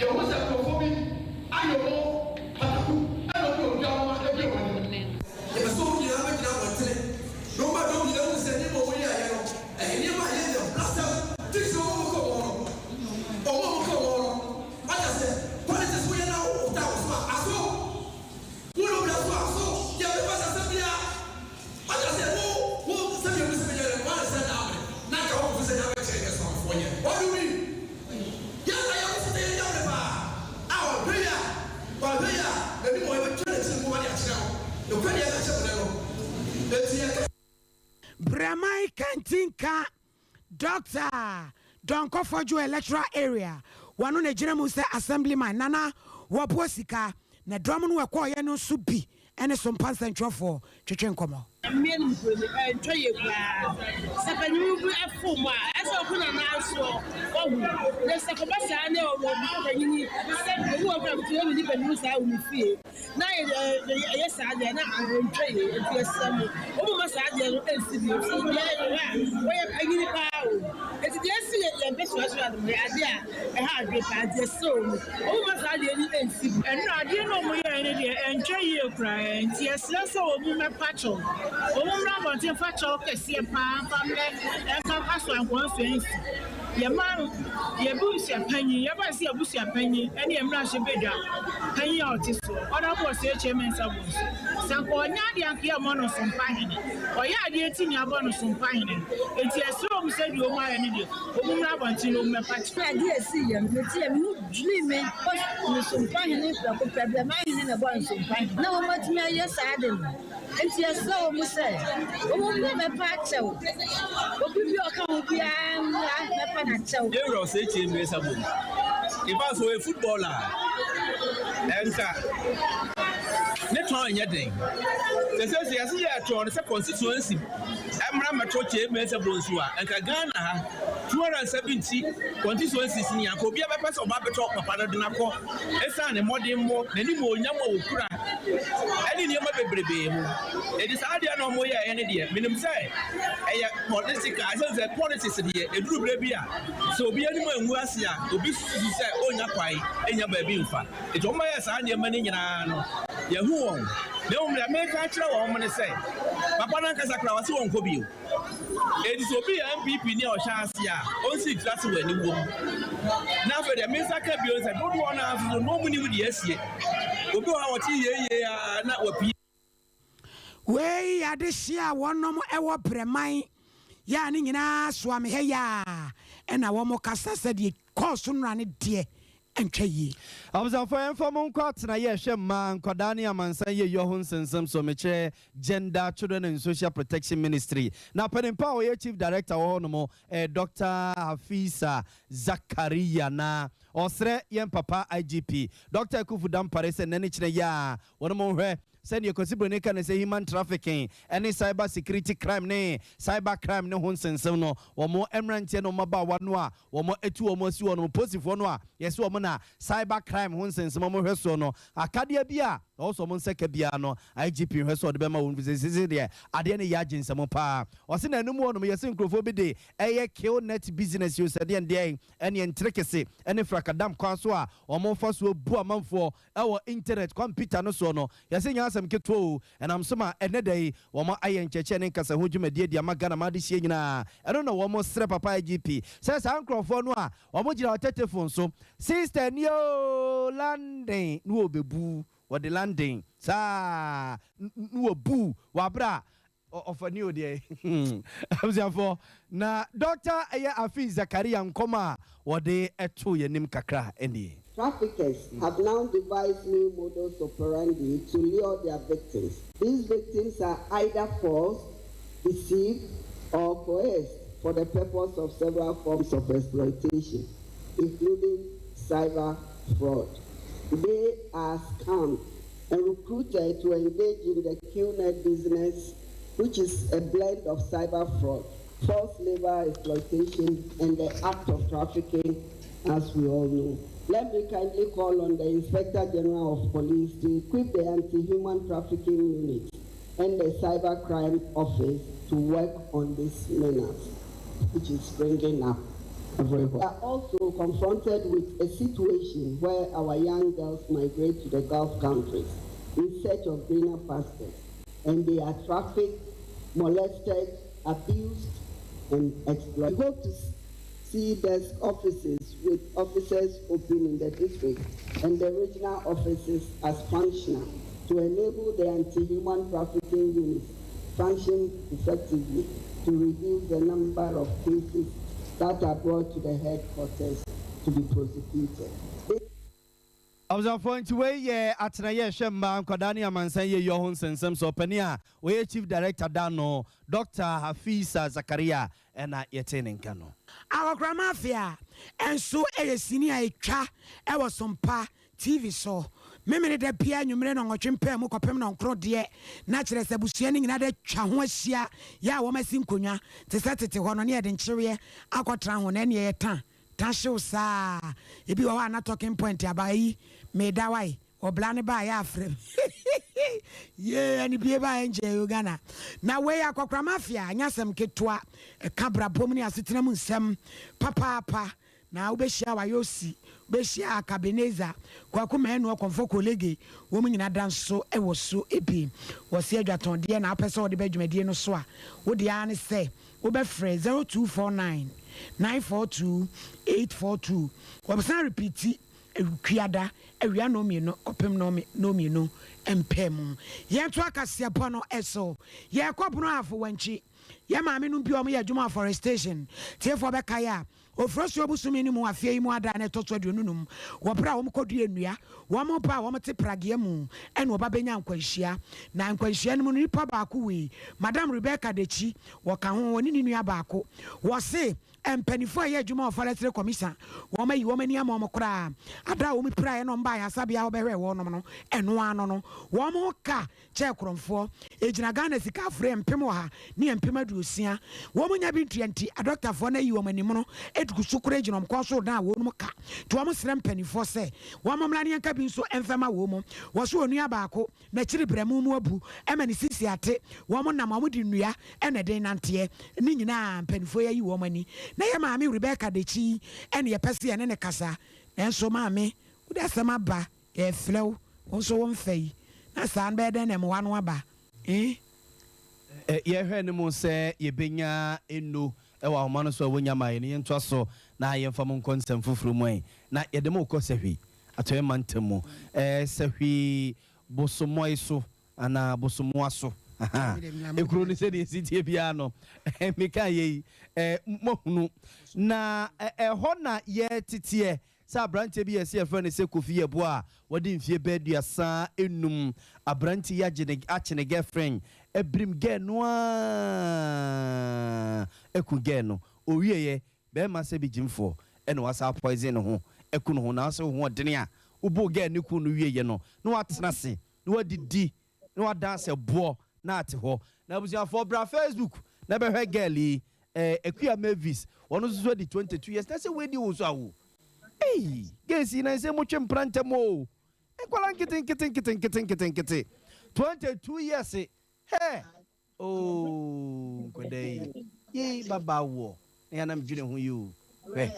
yɛhu sɛ nkurɔfoɔ bi ayɛ wɔn pataku ɛna wɔde odwan nwoma adi wɔn anim. Yɛpɛ sɛ wɔn nyinaa bɛgyina abɔntene na wɔma dɔm nyinaa hu sɛ nneɛma a wɔyɛeɛ no, ɛyɛ nneɛma a ɛyɛ nyabrasɛm, titiriw wɔn a wɔka wɔn ho no. Wɔn a wɔka wɔn ho no, wate aseɛ, politics woyɛ na wotaa wo so a, aso? Wone obi aso a, aso? Yɛmpɛ kwasiasɛm biara. Wate aseɛ, wo, wo, sɛdeɛ wopɛ sɛ meyɛ no, woayɛ sɛ daabere, na anka wokɔto sɛ nyame kyerɛ deɛ somafoɔ nyɛ. What do you mean? Yɛn na yɛn nso yɛn yare paa a ɔhwɛ yi a wahwɛ yi a n'anim a yɛbɛtwa n'akyiri nwoma de akyerɛ no nokorɛ deɛ yɛka kyerɛ mo nnɛ no enti yɛka. Brɛman Kantinka Dɔkta Donkor Fodjour Electoral Area, wɔno na ɛgyina mu sɛ Assemblyman Nana Wɔboɔ Sika, na dɔm no ɛkɔɔeɛ no nso bi ne Sompa nsɛntwerɛfoɔ twetwe nkɔmmɔ. Mmea no mpo no, ɛntɔ yie koraa. Sɛ panin bi fom a, ɛsɛ sɛ ɔko n'anan soɔ. Wahu? Na sɛ kɔba saa na ɔwɔ bi panyin sɛ obi wɔ kora mete ɔne nipa no saa wɔ ne fie na ɛyɛ saa deɛ na ɛntwa yie. Nti yɛsrɛ mo, wɔn mma saa adeɛ no nsi bio. Nti deɛ yɛhwɛ a, wɔyɛ panyin paa o. Nti deɛ ɛsi yɛ yɛn mpɛsoa so ade no yɛ adeɛ a ɛha adwene paa. Nti yɛsrɛ wɔn, wɔn mma saa adeɛ no nsi bio. Ɛno adeɛ no a wɔyɛɛ no deɛ ɛntwa yie koraa nti yɛsrɛ sɛ wɔn mmɛpa kyɛw. Wɔn mmra abɔnten mfa kyɛw kɛseɛ paa mfa mmrɛ ɛmfa mfa so ankoa nsi. Yɛma yɛbusua panyin, yɛba sɛ yɛbusua panyin ɛne yɛn mmarahyɛbadwa panyin a ɔte soɔ, Honourable Osei Kyei Mensah Bonsu. Sɛ nka ɔnyɛ adeɛ anka yɛmmɔ no so mpa hene. Ɔyɛ adeɛ nti na yɛabɔ no Sompahene. Enti yɛsrɛ wɔn sɛ deɛ wɔn ayɛ no deɛ, wɔn mmra abɔnten na wɔn mmɛpa kyɛw. Adeɛ a ɛsii yɛ no, meteɛ, me ho dwirii me. Ne Sompahene prɛko pɛ, Brɛmanhene na ɛbɔɔ no Sompahene, na wɔn atumi ayɛ saa ade no. Enti yɛsrɛ wɔn sɛ, wɔn mmra mmɛpa akyɛw. Obi bi a ɔka ho biara mmra mmɛpa no akyɛw. Yɛn wura Osei Kyei Mensah bom. In fact, sɛ ɔyɛ footballer a, ɛnka ne tɔn nyɛ den. Sɛ sɛsɛ yɛse yɛtɔn no sɛ constituency mmra mmɛtɔ Kyei Mensah Bonsu a, ɛnka Ghana ha 270 constituencies ni anka obiara bɛpɛ sɛ ɔba abɛtɔ papa no de no akɔ esiane ne mmɔdemmɔ, n'animuonyam a okura, ne nneɛma bebrebe mu. Enti saa adeɛ no a wɔyɛeɛ no deɛ, menim sɛ ɛyɛ political. Ɛsiane sɛ politics deɛ, ɛduru berɛ bi a, sɛ obi anim angu ase a, obi susu sɛ ɔnnya kwan nnya baabi mfa. Enti wɔyɛɛ saa nneɛma no nyinaa no, yɛahu wɔn. Na mmom deɛ mereka akyerɛ wɔn ne sɛ, papa no ankasa koraa, ɔse ɔnkɔ bio. Enti sɛ obi yɛ NPP ni a ɔhyɛ ase a, ɔnsi tiri ase wɔ aniwuo mu. Na afei deɛ me nsa ka bio ne sɛ, dodoɔ no ara nso so, na wɔnnim deɛ asie. Obi wɔ hɔ a ɔte yieyie ara na wapue. Wei yɛ adehyeɛ a wɔnom wɔ brɛman yɛ a ne nyinaa soa me ha yi a ɛna wɔn kasa sɛdeɛ kɔɔ so nnora no deɛ ɛntwa yie. Abusuafoɔ yɛmfa mo nkɔ atenaeɛ ɛhwɛ mmaa, nkwadaa ne amansan yieyɔ ho nsɛnsɛm so, mekyerɛ Gender, Children and Social Protection Ministry, na panin pa a ɔyɛ Chief Director wɔ hɔ nom ɛyɛ Doctor Hafisa Zakaria na ɔsrɛ yɛn papa IGP Doctor Akuffo Dampare sɛ nnɛ ne kyena yi ara wɔnom nhwɛ Sɛdeɛ Kwasi Broni ka no sɛ human trafficking ne cyber security crime ne cyber crime no ho nsɛnsɛm no, wɔn mmeranteɛ ne wɔn mmabaawa no a wɔatu wɔn asi hɔ no, polisifoɔ no a yɛse wɔn na cyber crime ho nsɛnsɛm wɔn hwɛ soɔ no, akadeɛ bi a ɛwɔ sɛ wɔn nsa ka biara no, IGP nhwɛ sɛ ɔde bɛma wɔn, ɛfiri sɛ seesei deɛ adeɛ no yɛ agye nsam pa ara. Ɔse na ɛno mu hɔ nom yɛse nkurɔfoɔ bi de ɛyɛ kill net business o sɛ deɛn deɛn, ɛneɛ nterekese ne frakadam kwan so a wɔfa soɔ bu amanfoɔ wɔ intanɛt kɔmputa no soɔ no, yɛse nyɛ asɛm ketewa o, ɛnam so ma ɛnnɛ da yi wɔn ayɛ nkyerɛkyerɛ ne nkasaho dwumadie de ama Ghana man adehyeɛ nyinaa. Ɛno na wɔn srɛ papa IGP sɛ saa nkorɔfoɔ no a wɔn gyina wɔ tetefon so, sister nie oo, London ne wɔbɛbu, wɔde London saa ne wɔbu wɔ aberɛ a Ɔfa ni o deɛ abusuafoɔ na Doctor ɛyɛ Afeez Zakaria nkɔmɔ a wɔde too yɛn anim kakra nie. Traffickers have now devised new modus operandi to lure their victims. These victims are either forced, deceived, or coerced for the purpose of several forms of exploitation, including cyber fraud. They are scammed and recruited to engage in the QNet business, which is a blend of cyber fraud, forced labor exploitation, and the act of trafficking, as we all know. Let me kindly call on the Inspector General of Police to equip the anti-human trafficking unit and the cyber crime office to work on this menace, which is springing up everywhere. We are also confronted with a situation where our young girls migrate to the Gulf countries in search of greener pastures, and they are trafficked, molested, abused, and exploited. We hope to see desk offices with offices open in the district and the regional offices as functional to enable the anti-human trafficking units function effectively to reduce the number of cases that are brought to the headquarters to be prosecuted. Abusuafoɔ, nti wei yɛ atenaeɛ ɛhwɛ mmaa, nkwadaa ne amansan yieyɔ ho nsɛnsɛm so ɔpanin a ɔyɛ Chief Director da no, Dɔkta Hafisa Zakaria na yɛtee ne nka no. Akɔkora Mafia nso yɛ sini a ɛtwa wɔ Sompa TV so Memeneda biara anwummere nnɔnwɔtwe mpaamu kɔpem nnɔnkron deɛ, na kyerɛ sɛ abusua no nyinaa de atwa ho ahyia yɛ a wɔasi nkonnwa te sɛ tete hɔ no ne yɛde nkyeweɛ akɔtra ho na ɛneɛ yɛ ta ta hyew saa. Ebi wɔ hɔ a na talking point aba ayi meda wae ɔbla no baa yɛ afrɛ me yee anibie baa ɛnkyɛ yo Ghana na wei akɔkora mafia anyɛ asɛm ketewa ɛka brabɔ mu ne asetena mu nsɛm papaapa. Na wobɛhyia Wayosi, wobɛhyia Akabenezer, Kwaku Manu, Ɔkɔmfo Kolege, wɔn nyina da nso wɔ so bi. Wɔse adwatɔndeɛ na wopɛ sɛ wode ba dwumadie no so a, wo deɛ ara ne sɛ wobɛfrɛ 0249 942 842. Wɔbɛsan repeati. Wukuada awia nnɔnmienu kɔpem nnɔnmienu mpɛ mu. Yɛntoa kaseɛbɔ no so. Yɛrekɔ Bono Ahafo Wankyi. Yɛn maame nom bi a wɔyɛ adwuma wɔ forestation tiefoɔ bɛkae a, Oforɔsuo bosome no mu afeɛ yi mu ada a na ɛtɔ so 25 wɔ berɛ a wɔkɔdua nnua, wɔn ba a wɔte pragea mu na wɔba bɛnya nkwanhyia. Na nkwanhyia no mu no nipa baako wui, Madam Rebecca Dekyi, wɔka ho, ɔne ne nua baako. Wɔse mpaninfoɔ a ɛyɛ adwuma wɔ Forestry Commission wɔn ayi wɔn ani ama wɔn koraa. Ada a wɔn piraeɛ na wɔn baa ayasabea hɔ bɛhwɛɛ wɔnom no, ɛno ara no no wɔn ho ka kyɛɛ korɔmfoɔ. Ɛgyina Ghana sika afre 160. Wɔn nya bi ntua nti, adɔktafoɔ no ayi wɔn animono gu so koraa gyina wɔn kɔn so redan a wɔnom ka. Nti wɔn srɛ mpaninfoɔ sɛ wɔn mmra ne yɛnka bi nso mfɛma wɔn. Wɔse onua baako n'akyiri brɛmo mu abu ma ne sisi ate. Wɔn nam a wɔde nnua na ɛde nanteɛ. Ne nyinaa mpaninfoɔ yi ayi wɔn ani. Na yɛ maame Rebecca Dekyi yi na yɛpɛ sɛ yɛne no kasa. Nanso maame wode asɛm aba. Yɛrefrɛ wo, wo nso womfa yi, na saa no bɛyɛ dɛn na mmoa no aba eh? Yɛhwɛ no mu sɛ yɛbɛnya nnu wɔ ahoma no so a wɔnya ma yɛn no, yɛntoa so na yɛmfa mo nkɔ nsɛm foforɔ mu ɛ. Na yɛde mo rekɔ Sahwi, Atɔeɛ Mantam mu. Sahwi Bosomɔe so anaa Bosommoa so, ahaa, ekuro no sɛdeɛ ɛsi teɛ biara no, meka yei, moahunu. Na ɛhɔ na yɛteteɛ. Sɛ aberanteɛ bi a yɛse yɛfrɛ no sɛ Kofi Yeboah a wadi mfeɛ bɛyɛ 35, aberanteɛ yi agye ne akye ne girlfriend abirim girl no ara aku girl no. Ɔwieɛ, bɛrima sɛ bi gyimfoɔ ɛna wasan apoison ne ho aku ne ho. Na sɛ wo ho ɔdene a, wobɔɔ girl no kuu no wieɛ no, na watena ase na wadidi na wadan sɛ boɔ na ate hɔ. Na abusuafoɔ bra Facebook na bɛhwɛ girl yi eh, Akua Mavis ɔno nso so adi 22 years na sɛ wei deɛ ɔnsu awo ei girls yi na sɛ motwe mpena ntɛm o nkwadaa nkete nkete nkete nkete nkete nkete 22 years hɛ Oh nkwadaa yi yei baba woɔ na yɛanam dwene ho yi o hwɛ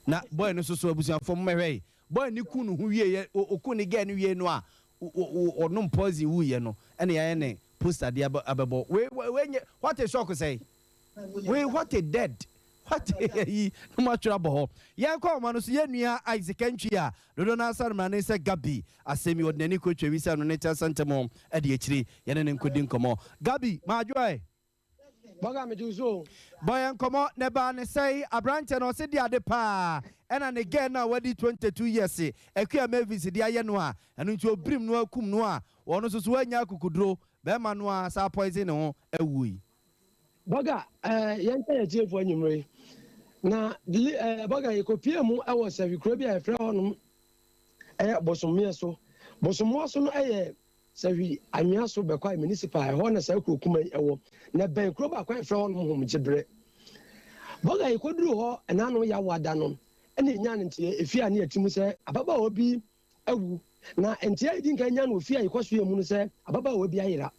na boy no soso abusuafoɔ mo mɛhwɛ yi boy no ku ne ho wie yɛ oku ne girl no wie no a ɔnom poison wuiɛ no ɛna yɛayɛ ne poster de abɛbɔ wei wei nyɛ what a shock sɛe wei what a dead what a ayi na mo atwerɛ abɔ hɔ yɛnkɔ ahoma no so yɛn nua Isaac Antwi a dodoɔ no ara sa no mmara ne sɛ Gabi Asɛm yi, ɔde n'ani kotwa wisa no ne kyɛ ntɛm de akyiri yɛne no nkɔdi nkɔmmɔ. Gabi, madwo ɛ? Bɔga, megye wo so o. Bɔ yɛn nkɔmmɔ, na ɛbaa ne sɛn? Aberanteɛ no, ɔse de ade paa ɛna ne girl no a wadi 22 years, Akua Mavis de ayɛ no a, ɛno nti ɔbirim no akum no a, ɔno nso so wannya akukuduro, barima no ara saa poison ne ho awu yi. Bɔga, eh, yɛnka yɛn atiefoɔ anwummere yi. Na, eh, Bɔga, yɛkɔpie mu wɔ Sɛhwi kuro bi a yɛfrɛ hɔnom Ɛyɛ Bosommeɛ so. Bosommoa so no yɛ Sahwi anwea so Bɛkwae Municipal, ɛhɔ na saa kuro kuma yi wɔ, na ɛbɛn kuro baako a yɛfrɛ hɔnom Homgyeberɛ. Bɔga yɛkɔduruu hɔ ɛnaano Yawoa da no, ɛna yɛnyaa no nteɛ efie a ne yɛte mu sɛ ababaawa bi awu. Na nteɛ a yɛdi nkan nyaa no wɔ fie a yɛkɔsoɛɛ mu no sɛ ababaawa bi ayera.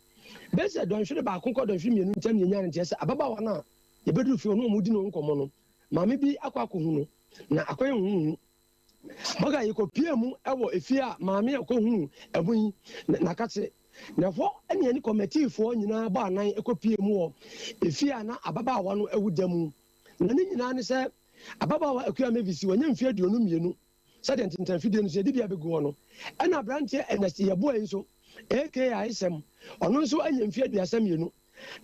Bɛyɛ sɛ dɔnhwere baako kɔ dɔnhwere mmienu ntam na yɛnyaa no nteɛ sɛ ababaawa no a yɛbɛduru fie hɔ no wɔredi ne ho nkɔmmɔ no, maame bi akɔ akɔhu no, na akɔyɛ huhuhu. Bɔga yɛkɔpuee mu wɔ efie a maame a ɔkɔhunuu ɛho yi n'akakye. Na ɛhɔ ne yɛne kɔmɛtiifoɔ nyinaa bɔ anan kɔpuee mu wɔ efie a na ababaawa no awu da mu. Na ne nyinaa ne sɛ ababaawa Akua Mavis wanya mfeɛ 22 sɛdeɛ ntentanfidie no so yɛde bi abɛgu hɔ no. Ɛna aberanteɛ Ernest Yeboah yi nso aka Ayesɛm ɔno nso anya mfeɛ 32.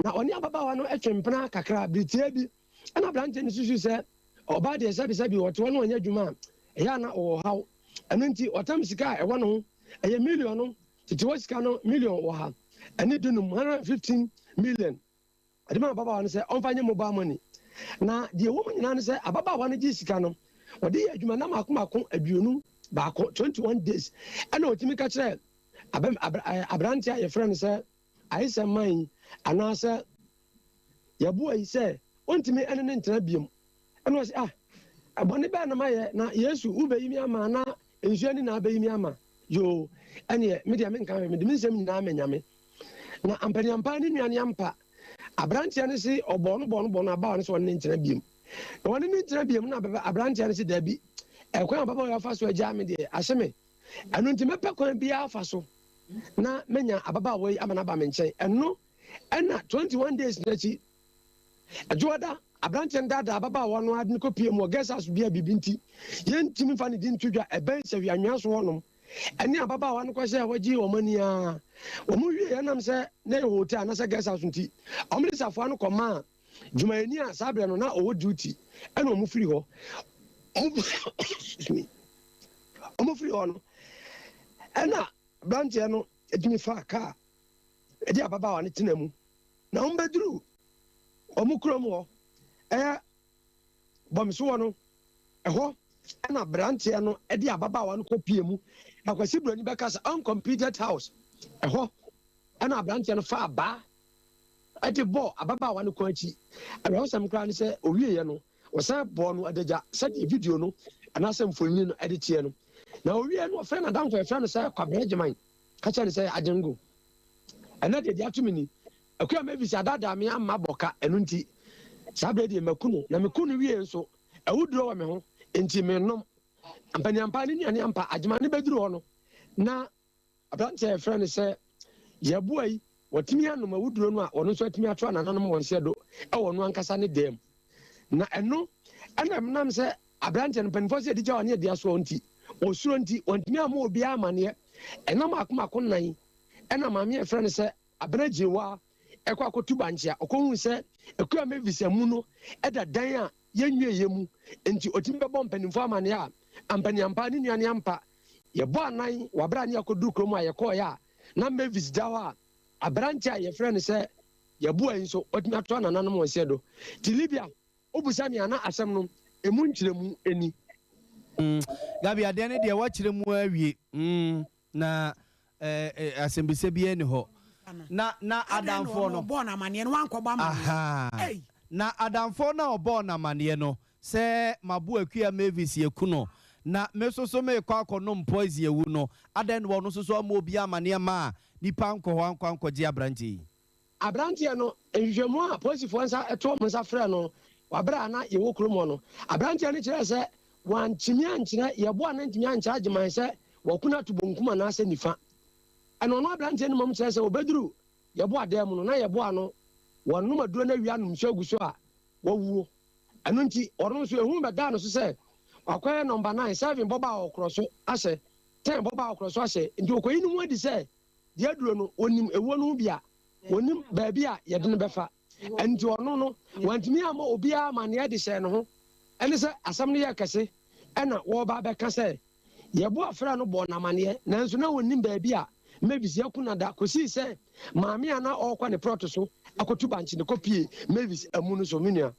Na ɔne ababaawa no twe mpena kakra bere tiaa bi. Ɛna aberanteɛ no susu sɛ ɔbaa deɛ sɛbisɛbi ɔte hɔ na ɔnyɛ adwuma a, ɛyɛ a na ɔwɔ ɔhaw. Ɛno nti ɔtam sika a ɛwɔ ne ho, ɛyɛ million no, tete hɔ sika no million 115, 115 million, ɔde maa ababaawa no sɛ ɔmfa nyɛ mobile money. Na deɛ ɛwɔ mu nyinaa ne sɛ ababaawa no gyee sika no, ɔde yɛɛ adwuma nna mmaako mmaako 21, 21 days, ɛna ɔtumi ka kyerɛɛ aberanteɛ a yɛfrɛ no sɛ Ayesɛm man yi anaasɛ Yɛboa yi sɛ ɔntumi ne no ntena biom. Ɛna ɔse, ah, bɔne bɛn na mayɛ na Yesu wobɛyi me ama anaa nsuo ani na abɛyi me ama? Yoo, ɛneɛ me deɛ menka hwee, mede me nsɛm nyinaa ma Nyame. Na ampaniampa ne nua no ampa, aberanteɛ no se ɔbɔɔ no bɔɔ no bɔɔ no abaawa no sɛ ɔne no ntena biom. Na ɔne no ntena biom na aberanteɛ no se daabi, ɛkwan a ababaawa yi afa so agyaa me deɛ ahye me, ɛno nti mɛpɛ kwan biara afa so na manya ababaawa yi ama no aba me nkyɛn. Ɛno Ɛna 21 days no akyi, Dwoada Aberanteɛ no daadaa ababaawa no ara de no kɔpuee mu wɔ guest house bi a biribi nti yɛntumi mfa ne din nto dwa ɛbɛn Sahwi Anwea so hɔnom. Ɛne ababaawa no kɔhyɛɛ hɔ gyee wɔn ani ara. Wɔn wieeɛ ɛnam sɛ na ɛyɛ hotel anaasɛ guest house nti, wɔde safoa no kɔmaa dwumayɛni a saa berɛ no na ɔwɔ duty ɛna wɔn firi hɔ. Excuse me. Wɔn firi hɔ no ɛna aberanteɛ no tumi faa kaa de ababaawa no tena mu na wɔn bɛduru wɔn kurom hɔ ɛyɛ bɔmsoɔ no ɛhɔ ɛna aberanteɛ no de ababaawa no kɔ pie mu. Akwasi Buroni bɛka sɛ uncompleted house ɛhɔ ɛna aberanteɛ no fa abaa ɛde bɔɔ ababaawa no kɔn akyi. Awerɛhosɛm koraa ne sɛ owieɛ no wɔsan bɔɔ no adagya sɛdeɛ video no anaasɛ mfonini no ɛde teɛ no. Na owie no ɔfrɛ n'adamfo a yɛfrɛ no sɛ Kwabena Agyeman ka kyerɛ no sɛ, Agyengo, ɛnnɛ deɛ deɛ ato me ni. Akua Mavis adaadaa me amma bɔ ka, ɛno nti saa berɛ deɛ maku no, na meku no wie nso, awuduro wɔ me ho, enti mennom. Ampaniampa ne nuane ampa, Agyeman no bɛduru hɔ no, na aberanteɛ a yɛfrɛ no sɛ Yɛboa yi, watumi anom awuduro no a ɔno nso atumi ato anananom wɔn nsa do wɔ ɔno ankasa ne dan mu. Na ɛno na ɛnam sɛ aberanteɛ no mpanimfoɔ sɛ yɛde gya ɔne adi asoɔ nti, ɔsuro nti, wantumi ammɔ obiara amaneɛ. Ɛna mmaako mmaako nnan ɛna maame a yɛfrɛ no sɛ Abena Gyewaa ɛkɔ akɔtu bankye a ɔkɔhuu sɛ Akua Mavis amu no da dan a yɛnwieeɛ mu nti ɔtumi bɛbɔ mpanimfoɔ amaneɛ a ampaniampa ne nua ne ampa yɛbɔ anan wɔ aberɛ a ne yɛakɔduru kurom a yɛkɔeɛ a na Mavis da hɔ a aberanteɛ a yɛfrɛ no sɛ Yɛboa yi nso watumi atoa nananom wɔn nseɛ do. Nti Libya wobisa me a na asɛm no ɛmu nkyerɛmu ni. Mm, Gabi, adeɛ no deɛ woakyerɛ mu awie. Mm, na eh, eh, asɛmbisa biara ni hɔ. Na, na Adɛn na adamfoɔ ɔno no. ɔbɔɔ no amaneɛ no wankɔbɔ amaneɛ? Ahaa. Ei! Na adamfoɔ no a ɔbɔɔ no amaneɛ no, sɛ mabo Akua Mavis aku no, na me nso so merekɔ akɔnom poison awu no, adɛn na ɔno nso so ammɔ obiara amaneɛ maa nnipa ankɔ hɔ ankɔ ankɔgye aberanteɛ yi? Aberanteɛ no, nhwehwɛmu a polisifoɔ nsa too wɔn nsa frɛɛ no wɔ berɛ a na yɛwɔ kurom hɔ no, aberanteɛ no kyerɛɛ sɛ wantumi ankyerɛ, yɛboa no antumi ankyerɛ Agyeman sɛ wako no ato bonkum anaasɛ nifa. Ɛna ɔno aberanteɛ no mmom kyerɛɛ sɛ ɔbɛduru yɛboa dan mu no, na yɛboa no, wɔnom aduro no awie anom nsuo agu so a, wawuo. Ɛno nti, ɔno nso ehu bɛdaa no so sɛ wakɔyɛ nɔmba nine, seven bɔba a ɔkorɔ so ahyɛ, ten bɔba a ɔkorɔ so ahyɛ. Nti ɔkɔyi ne ho adi sɛ deɛ aduro no, ɔnim ewuo no ho bi a, ɔnim baabi a yɛde no bɛfa. Ɛno nti ɔno no, wantumi ammɔ obiara amanneɛ de hyɛɛ ne ho. Ɛne sɛ asɛm no yɛɛ kɛse ɛna wɔreba abɛka sɛ Yeboah frɛɛ no bɔɔ no amanneɛ, nanso na ɔnnim baabi a Mavis aku no da kɔsii sɛ maame a na ɔrekɔ ne prɔto so akɔtu bankye no kɔpuee Mavis amu no so. Me nua.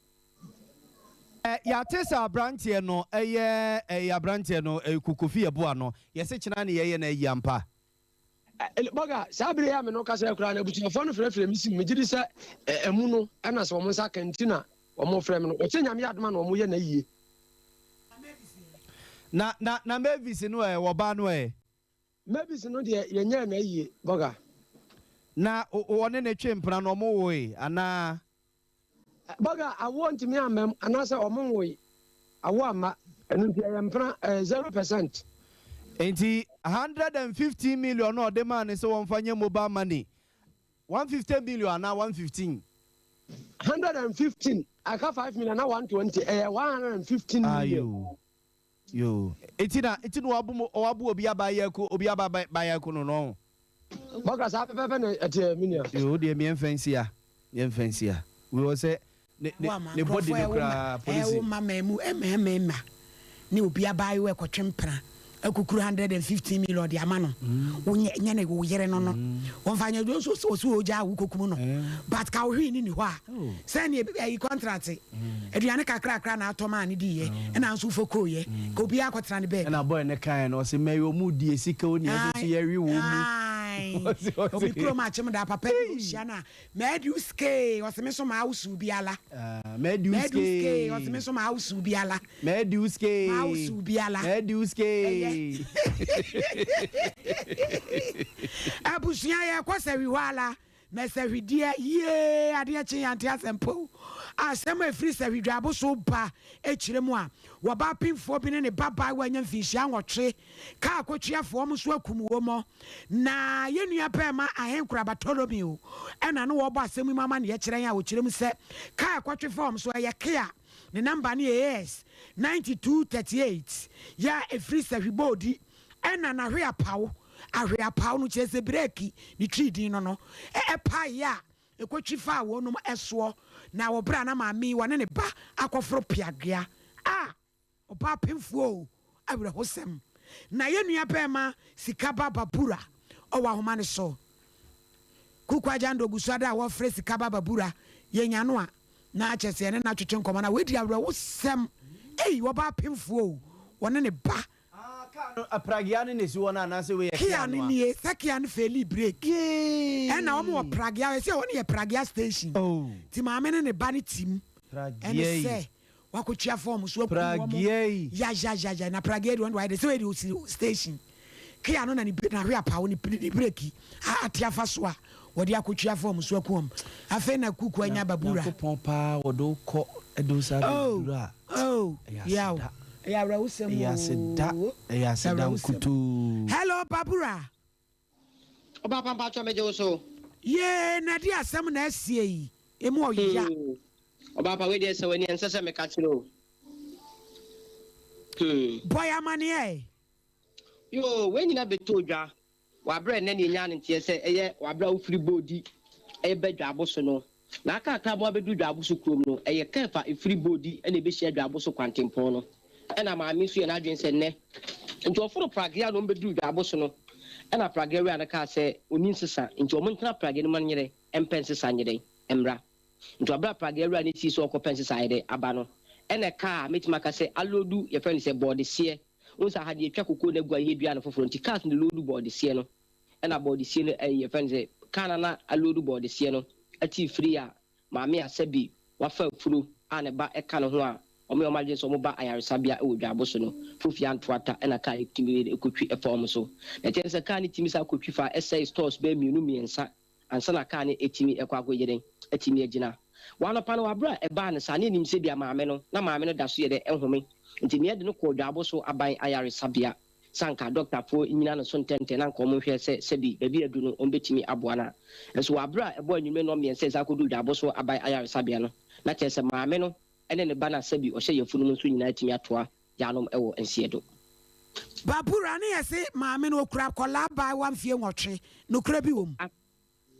Yɛate sɛ abranteɛ no yɛ ɛyɛ abranteɛ no Kofi Yeboah no, yɛse kyena ne yɛyɛ no ayi ampa? Bɔga, saa bere yi a me ne wo kasa yi koraa no, abusuafoɔ no frɛfrɛ me sim. Megye di sɛ amu no na sɛ wɔn nsa aka nti na wɔfrɛ me no. Wɔkyɛ Nyame adom a na wɔyɛ no ayie. Na, na, na Mavis no ɛ, wɔbaa no ɛ? Mavis no deɛ, yɛnyɛɛ no ayie, Bɔga. Na wɔne no twe mpena no, wɔwoe anaa? Bɔga, awoɔ ntumi amma mu, anaasɛ wɔnwoe, awoɔ amma. Ɛno nti ɛyɛ mpena, ɛyɛ 0%. Enti 115 million no a ɔde maa no sɛ wɔmfa nyɛ mobile money, 150 million anaa 115? 115, aka 5 million na 120, ɛyɛ 115 million. Ayo. Yoo. Eti na eti na wabo mo wabo obi aba yɛ ko obi aba ba yɛ ko no no. Bɔka saa pɛpɛpɛ na ɛteɛ me nua. Yoo deɛ meɛ nfa nsi ha meɛ nfa nsi ha wei wɔ sɛ ne ne Wo ama ne body nkurɔfoɔ no ɛwo ma koraa polisi. ɛwo ma mmamu mmarima mma ne obi abaayewa ɛkɔtwe mpena akukuru 115 million de ama no wonyɛ nyɛ ne wo yere no no wɔmfa nyɛ nso ɔsi ogya a wokɔkum no but ka wohwee ne ni hɔ a sɛ ne ɛyi contract aduane kakrakra na atɔ maa ne diiɛ ɛna nso wofɔ kooyɛ ka obiara akɔtena ne baabi. Ɛna boy no kaeɛ no ɔse mɛyɛ ɔmo die sika o nea ɛsɛ so yɛwe wɔ mu. Obi kurom akyem da papa bi ɔhyia no a mɛdi wo skee ɔse me nso maa wo suu biala mɛdi wo skee ɔse me nso maa wo suu biala mɛdi wo skee maa wo suu biala mɛdi wo skee. Abusua yɛkɔ sɛ hwihɔ ala. Mɛsɛ hwedeɛ yiee adeɛ kye yɛante asɛm po. Asɛm a ɛfiri Sahwi so ba kyerɛ mu a, wɔbaa pemfoɔ bi ne ne ba baayewa anya mfinhyia nwɔtwe kaa akɔtweafoɔ wɔn nso akum wɔn. Na yɛn nua barima Ahenkora Bartolomeo na na ɔrebɔ asɛm yi mu amanneɛ kyerɛ yɛn a ɔkyerɛ mu sɛ kaa ɛkɔtwe fa wɔn so ɛyɛ Kia, ne namba no yɛ AS 9238 yɛ a ɛfiri Sahwi Boodi ɛna n'ahweapaw, ahweapaw no kyerɛ sɛ breki ne twi din no no, ɛpaeɛ a Ɛkɔtwi faa wɔnom soɔ, na wɔ berɛ a na maame yi wɔne ne ba akɔforo peadwea a, ɔbaa pemfoɔ o, awerɛhosɛm. Na yɛn nua bɛɛma Sikaba Babura ɔwɔ ahoma no so. Kuku Agyando gu so ada a wɔfrɛ Sikaba Babura, yɛnya no a, na kyerɛ sɛ yɛne no atwetwe nkɔmmɔ na wei deɛ awerɛhosɛm, ei, ɔbaa pemfoɔ o, wɔne ne ba Ah car no pragea no na esi hɔ no anaasɛ wei yɛ Kia Kia no no a? nie, sɛ Kia no faili brake ɛna wɔn wɔ Yee! pragea, ɛsɛ ɛhɔ no yɛ pragea station Oh! nti maame ne ne ba no te mu ɛne Pragea yi. sɛ wakɔtua fɔɔm so akum wɔn Pragea yi. yayayaya na pragea deɛ ɔno deɛ wayɛ dɛ sɛ wei deɛ ɔsi station Kia no na ne n'ahwe apaw ne ne breki a ate afa so a wɔde akɔtua fɔɔm so aku wɔn afei na kuku anya babura. Nyankopɔn paa wɔde wo kɔ de wo saa Oh! bɛduru a. Oh! Ɛyɛ Yaw. aseda. Ɛyɛ awerɛhosɛm Ɛyɛ aseda. oo. Ɛyɛ aseda Awerɛhosɛm. nkutoo. Hello Babura. Ɔbaapa mpakyɛw megye wo so. Yee na ɛde asɛm na asie yi emu ɔya. Hmm. Ɔbaapa wei deɛ sɛ w'ani ɛnsɛ sɛ meka kyerɛ o. Hmm. Bɔ yɛ amaneɛ ɛ. Yoo wei nyina bɛtɔ dwa Wɔ aberɛ a nnɛ ne yɛnyaa no nteɛ sɛ ɛyɛ wɔ aberɛ a wofiri Boodi reba Dwaabo so no, na aka kakra ma wɔabɛduru Dwaabo so kurom no, ɛyɛ kɛɛf a ɛfiri Boodi na ɛbɛhyia Dwaabo so kwantempɔn no. Ɛna maame nso yɛ n'adwene sɛ nnɛ nti ɔforo pragea na wɔbɛduru Dwaabo so no, ɛna pragea wura no kaa sɛ ɔnni nsesa nti wɔntena pragea no mu nyerɛ mpɛ nsesa nyerɛ mmra. Nti wɔ aberɛ a pragea wura no sii sɛ ɔrekɔpɛ nsesa ayɛ dɛ aba no, ɛna kaa a mɛtumi aka sɛ aloodu yɛfrɛ no sɛ bɔɔdeseɛ Wohu sɛ aha deɛ yɛtwa kokoo no agu a yɛdua no foforɔ nti cars no loodu bɔɔdeseɛ no ɛna bɔɔdeseɛ no ɛyi yɛfrɛ no sɛ car no na aloodu bɔɔdeseɛ no ɛte firi a maame a sɛbi wafa afuro a ne ba ɛka ne ho a wɔn yɛ wɔn adwene sɛ wɔn ba ayaresabea ɛwɔ dwaabo so no fofie antoata ɛna car no tumi ɛkɔtwi ɛfa wɔn so na ɛkyɛ sɛ car no tumi sa kɔtwi fa ɛsɛe stores bɛyɛ mmienu mmiɛnsa ansa na kaa no atumi kɔ akɔyɛ dɛn? Atumi agyina. Wɔ anɔpa no, wɔ bere a ɛbaa no saa, na yɛnim sɛ ebia maame no, na maame no da so yɛ dɛn? Ɛhome. Nti nea ɛde no kɔɔ dwaabo so aban ayaresabea sɛ anka dɔktafoɔ nnyina no so ntɛmntɛm na anka wɔnhwɛ sɛ sɛbi baabi a adu no wɔbɛtumi aboa no a. Nso wɔ bere a ɛbɔɔ anwummere nnɔnmiɛnsa a ɛsan kɔduu dwaabo so aban ayaresabea no, na kyerɛ sɛ maame no ne ne ba no a sɛbi ɔhyɛ yafunu mu nso nyinaa atumi atoa yanom wɔ nseɛ do. Babura ne yɛse maame no okura akɔlaa abaayewa mfie nwɔtwe, nokorɛ bi wɔ mu? A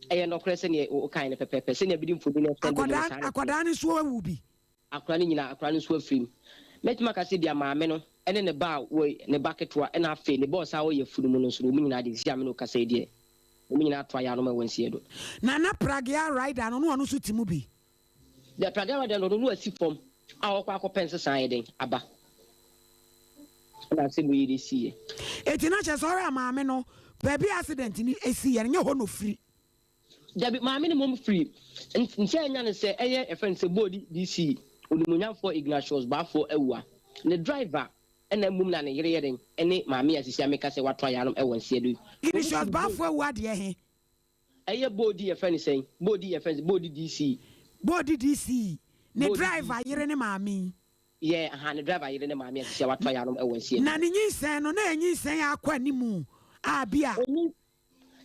Ɛyɛ nɔkorɛ sɛdeɛ wo kae no pɛpɛɛpɛ, sɛdeɛ bede mfoni no sɛnde mu no Akɔdaa saa na ɛteɛ. akɔdaa no nso awu bi? Akora no nyinaa, akora no nso afiri mu. Mɛtumi aka sɛ ebia maame no ne ne ba a wɔ ne ba ketewa ɛna afei ne ba a ɔsan wɔ yafunu mu no nso no wɔn nyinaa deɛ seesei a me ne wo kasa yi deɛ wɔn nyinaa atoa yanom wɔ nseɛ do. Nana Pragea rider no na ɔno nso te mu bi? Deɛ Pragea rider no ɔno no asi fam a ɔrekɔ akɔpɛ nsesa ayɛ dɛn aba ɛna asɛm yi de siiɛ. Enti na kyerɛ sɛ ɔhwɛ a maame no baabi a accident no siiɛ no nyɛ hɔ na ɔfiri. Dabi, maame no mmom firi nkyɛ anya no sɛ ɛyɛ yɛfrɛ no sɛ Boodi DC Onimuonyamfoɔ Ignatius Baafoɔ Awuah ne driver ɛna mmom na ne yere yɛ dɛn ɛne maame a sisi a meka sɛ watɔ ayanom ɛwɔ nseɛ do yi. Wɔn Ignatius firi Boodi. Baafoɔ Awuah deɛ he? Ɛyɛ Boodi yɛfrɛ no sɛn? Boodi yɛfrɛ no sɛ Boodi DC. Boodi DC, ne Boodi driver DC. yere ne maame yi. Yeah, aha, ne driver yere ne maame a sisi a watɔ ayanom ɛwɔ nseɛ do. Na ne nyinsɛn no, na ɛyɛ nyinsɛn a akɔ animu a bi a. Ɔnyi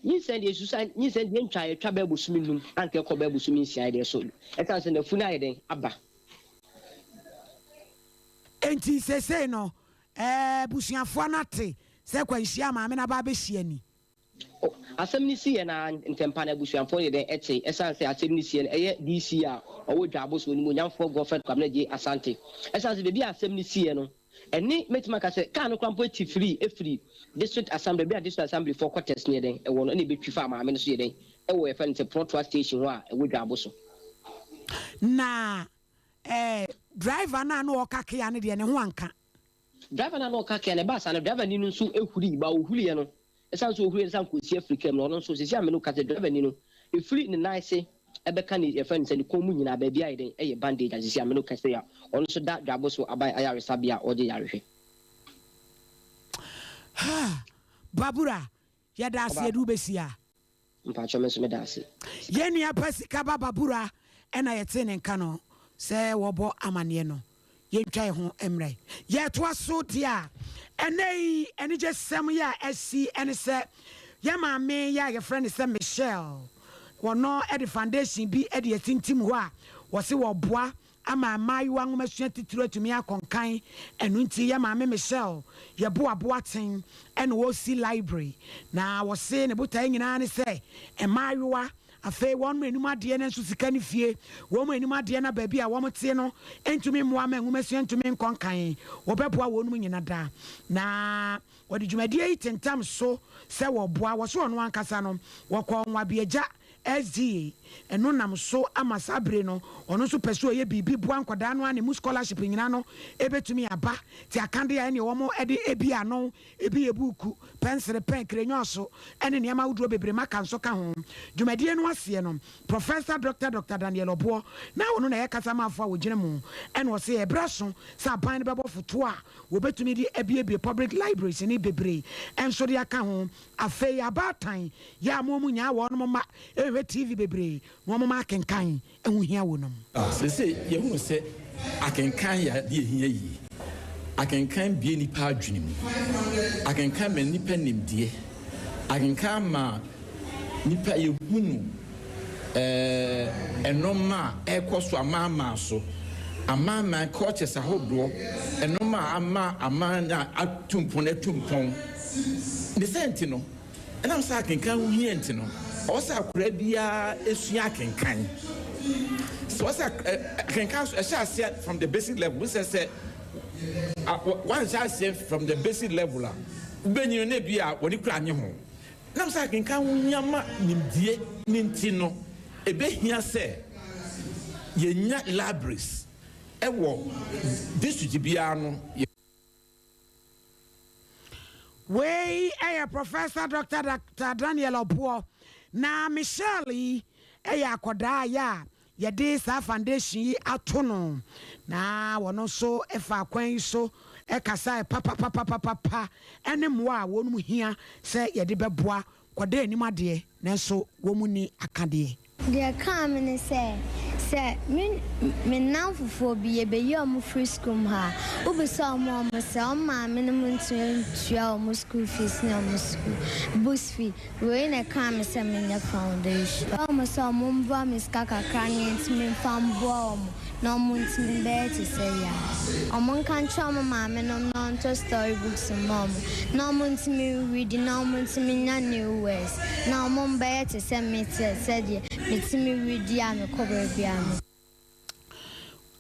Nyinsɛn deɛ susa nyinsɛn deɛ ntwa yɛtwa bɛyɛ bosome num anka ɛkɔ bɛyɛ bosome nsia deɛ so ɛsiane sɛ n'afu no ayɛ dɛn aba. Enti seesei no abusuafoɔ no ate sɛ kwanhyia a maame no aba abɛhyia ni. O, asɛm no siiɛ no ara ntɛmpa no abusuafoɔ no yɛ dɛn ɛtee ɛsiane sɛ asɛm no siiɛ no ɛyɛ DC a ɔwɔ Dwaabo so Onimuonyamfoɔ Godfred Kwabena Adjei Asante ɛsiane sɛ baabi a asɛm no siiɛ no Ɛnne, mɛtumi aka sɛ kaa no koraa mpo ti firi ɛfiri district assembly, baabi a district assembly foɔ quarters no yɛ dɛn ɛwɔ no ɛna ɛbɛtwi faa maame no so yɛ dɛn ɛwɔ yɛfrɛ no sɛ Prɔtoa station hɔ a ɛwɔ Dwaabo so. Na eh, driver no a na ɔɔka kea no deɛ ne ho anka. Driver no a na ɔɔka kea no, ɛbaa saa no driver ni no nso hurii, but ɔhuriiɛ no, Ɛsiane sɛ ɔhuriiɛ no sɛ anka ɔsi afiri kaa mu no, ɔno nso, seesei a me ne wo kasa yi, driver ni no, ɛfiri ne nan ase ɛbɛka ne, yɛfrɛ no sɛ ne kɔn mu nyinaa, baabi ayɛ dɛn, ɛyɛ bandage a seesei a me ne wo kasa yi a, ɔno nso da dwabo so aban ayaresabea a ɔregye yarehwɛ. Babura, yɛda ase Ɔbaa. yɛde wo bɛsi a. Mpakyɛw me nso meda ase. Yɛn nua pa sika ba Babura ɛna yɛtee ne nka no. Sɛ wɔbɔ amanneɛ no, yɛntwa yɛn ho mmrɛ. Yɛtoa so deɛ a, ɛnnɛ yi anigyesɛm yi a asi ne sɛ yɛn maame yi a yɛfrɛ no sɛ Michelle, wɔno de foundation bi de atintim hɔ a wɔse wɔboa ama mmaayewa nwomasua titiriw atumi akɔ nkan. Ɛno nti yɛn maame Michelle Yeboah Boateng na ɔresi library na wɔse ne botaeɛ nyinaa ne sɛ mmaayewa Afei wɔn anim adeɛ no nso sika ne fie, wɔn anim adeɛ na baabi a wɔte no ntumi mmoa ma nwomasua ntumi nkɔ nkan. Wɔbɛboa wɔnom nyina da. Na wɔde dwumadie yi tentam so sɛ wɔboa. Wɔse ɔno ankasa no wɔkɔɔ Nwabiagya SDA. Ɛno nam so ama saa bere no ɔno nso pɛ sɛ ɔyɛ biribi boa nkwadaa no a ne mu scholarship nyina no bɛtumi aba. Nti akadeɛ a ɛneɛ wɔn de bi ano Ebi yɛ buuku, pɛnsere, pɛn, kranyɔɔso, ne nneɛma ahodoɔ bebree maka nso ka ho. Dwumadie no aseɛ no, Professor Dɔkta Dɔkta Daniel Ɔboɔ na ɔno na ɛyɛ kasamafoɔ a ɔgyina mu ɛna ɔse ɛberɛ aso sɛ aban no bɛbɔ fotoɔ a wɔbɛtumi de abuebue public libraries ne bebree nso de aka ho. Afei abaatan yɛ a mo wɔn nyaa wɔn mma nhwɛ TV bebree na wɔn mma akenkan ho hia wonom. Seesei yɛahunu sɛ akenkan yɛ ade a ehia yiye. Akenkan bue nnipa adwene mu. Akenkan ma nnipa nimdeɛ. Akenkan ma nnipa yɛhunu nnoɔma a ɛrekɔ so amanaman so, amanaman cultures ahodoɔ, nnoɔma a ama aman a atu mpɔn atu mpɔn. Ne saa nti no, Ɛnam sɛ akenkan ho hia nti no, ɔwɔ sɛ akwadaa biara sua akenkan. Sɛ ɔwɔ sɛ akenkan so ɛhyɛ aseɛ from the basic level. Sɛ sɛ wanhyɛ aseɛ from the basic level a, wobɛnyini no ebi a wɔne kura nye ho. Ɛnam sɛ akenkan ho hia ma nimdie ne nti no, ɛbɛhia sɛ yɛnya libraries ɛwɔ district biara no. Wei yɛ Professor Dɔkta Dɔkta Daniel Ɔboɔ. Na Michelle yi yɛ akɔdaa a yɛ a yɛde saa foundation yi ato no. Na wɔno nso faa kwan yi so kasae papapapapapa ne mmoa a wɔnom hia sɛ yɛde bɛboa Kɔda anim adeɛ, nanso wɔn nni akadeɛ. Deɛ ɛkaa me ne sɛ, sɛ me me nnamfofoɔ bi yɛbɛyi wɔn firi sukuu mu ha a, wobisa wɔn a wɔn sɛ wɔn maame nom ntumi ntua wɔn school fees ne wɔn sukuu books fee. Wei na ɛkaa me sɛ menyɛ foundation. Wɔn sɛ wɔn mmoa me sika kakra na yɛntumi mfa mmoa wɔn. Na ɔmo ntumi bɛyɛ te sɛ yɛn a. Ɔmo nka nkyerɛ ɔmo maame nom na ɔntɔ story books mma ɔmo na ɔmo ntumi nredi na ɔmo ntumi nya new words na ɔmo mbɛyɛ te sɛ me te sɛdeɛ metumi redi a mekɔ baabi a me.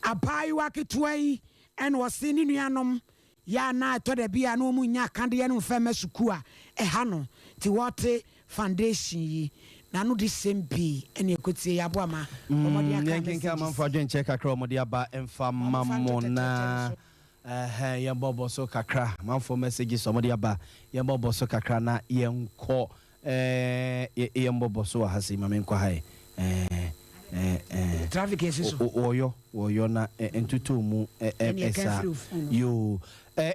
Abaayewa ketewa yi na ɔse ne nuanom Yɛ a na ɛtɔ da bi a na wɔn nnya akadeɛ no mfa mma sukuu a ɛha no nti wɔte foundation yi na ano de sɛm pii ɛne ɛkɔtie yɛ aboa ma wɔn de aka Yɛnkenkan messages. amanfoɔ adwenkyerɛ kakra a wɔde aba mfa mma Wɔmfa mo nto na tɛtrɛtɛ no so. ɛhɛn yɛmbɔbɔ so kakra. Amanfoɔ messages a wɔde aba yɛmbɔbɔ so kakra na yɛnkɔ ɛɛ yɛmbɔbɔ so wɔ ha sei ma menkɔ ha ɛ ɛɛ ɛɛ ɛɛ. Traffic esi so. Wɔyɔ wɔyɔ na ntotoo mu Ɛne ɛka saa firi wo phone mu. yoo.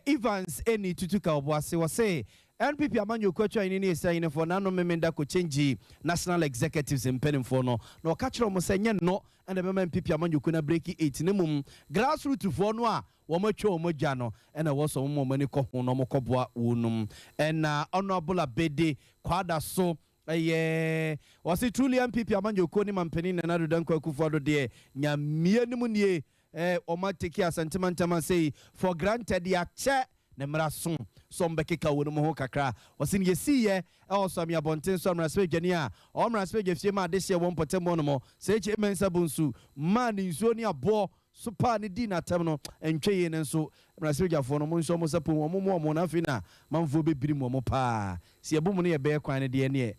Evans Eni Tutu ka Obuasi wɔse NPP amanyɔkuo atwa ne Asiahenefoɔ Nano Memenda kɔkyɛngyi National Executives mpanimfoɔ no na ɔka kyerɛ wɔn sɛ nyɛ nnɔ na ɛbɛma NPP amanyɔkuo no abreki eight na mmom grassroot foɔ no a wɔatwa wɔn agya no na ɛwɔ sɛ wɔma wɔn ani kɔ ho na wɔkɔboa wɔnom. Ɛna Honourable Abede Kwadaso Ɛyɛ ɔse truly NPP amanyɔkuo ne mampanin Nana Addo Dankwa Akufo Addo deɛ Nyame anim nie eh, wɔn ateki Asante mantam asei for granted yɛakyɛ ne mmara so sɛ wɔn bɛkeka wɔn mu ho kakra. Ɔse nea ɛsiiɛ ɛwɔ Suame abɔnten so a mmarahyɛbadwani a ɔwɔ mmarahyɛbadwa fie ma adehyeɛ wɔ mpɔtam hɔ nom Sir HA Mensah Bonsu maa ne nsuo ne aboɔ so paa ne dii n'atɛm no ntwa yie no nso mmarahyɛbadwafoɔ no monhyɛ wɔn nsa pon wɔn mmoa wɔn na afei na manfoɔ bɛbirim wɔn paa sɛ yɛbo mo no yɛbɛyɛ kwan no deɛ neɛ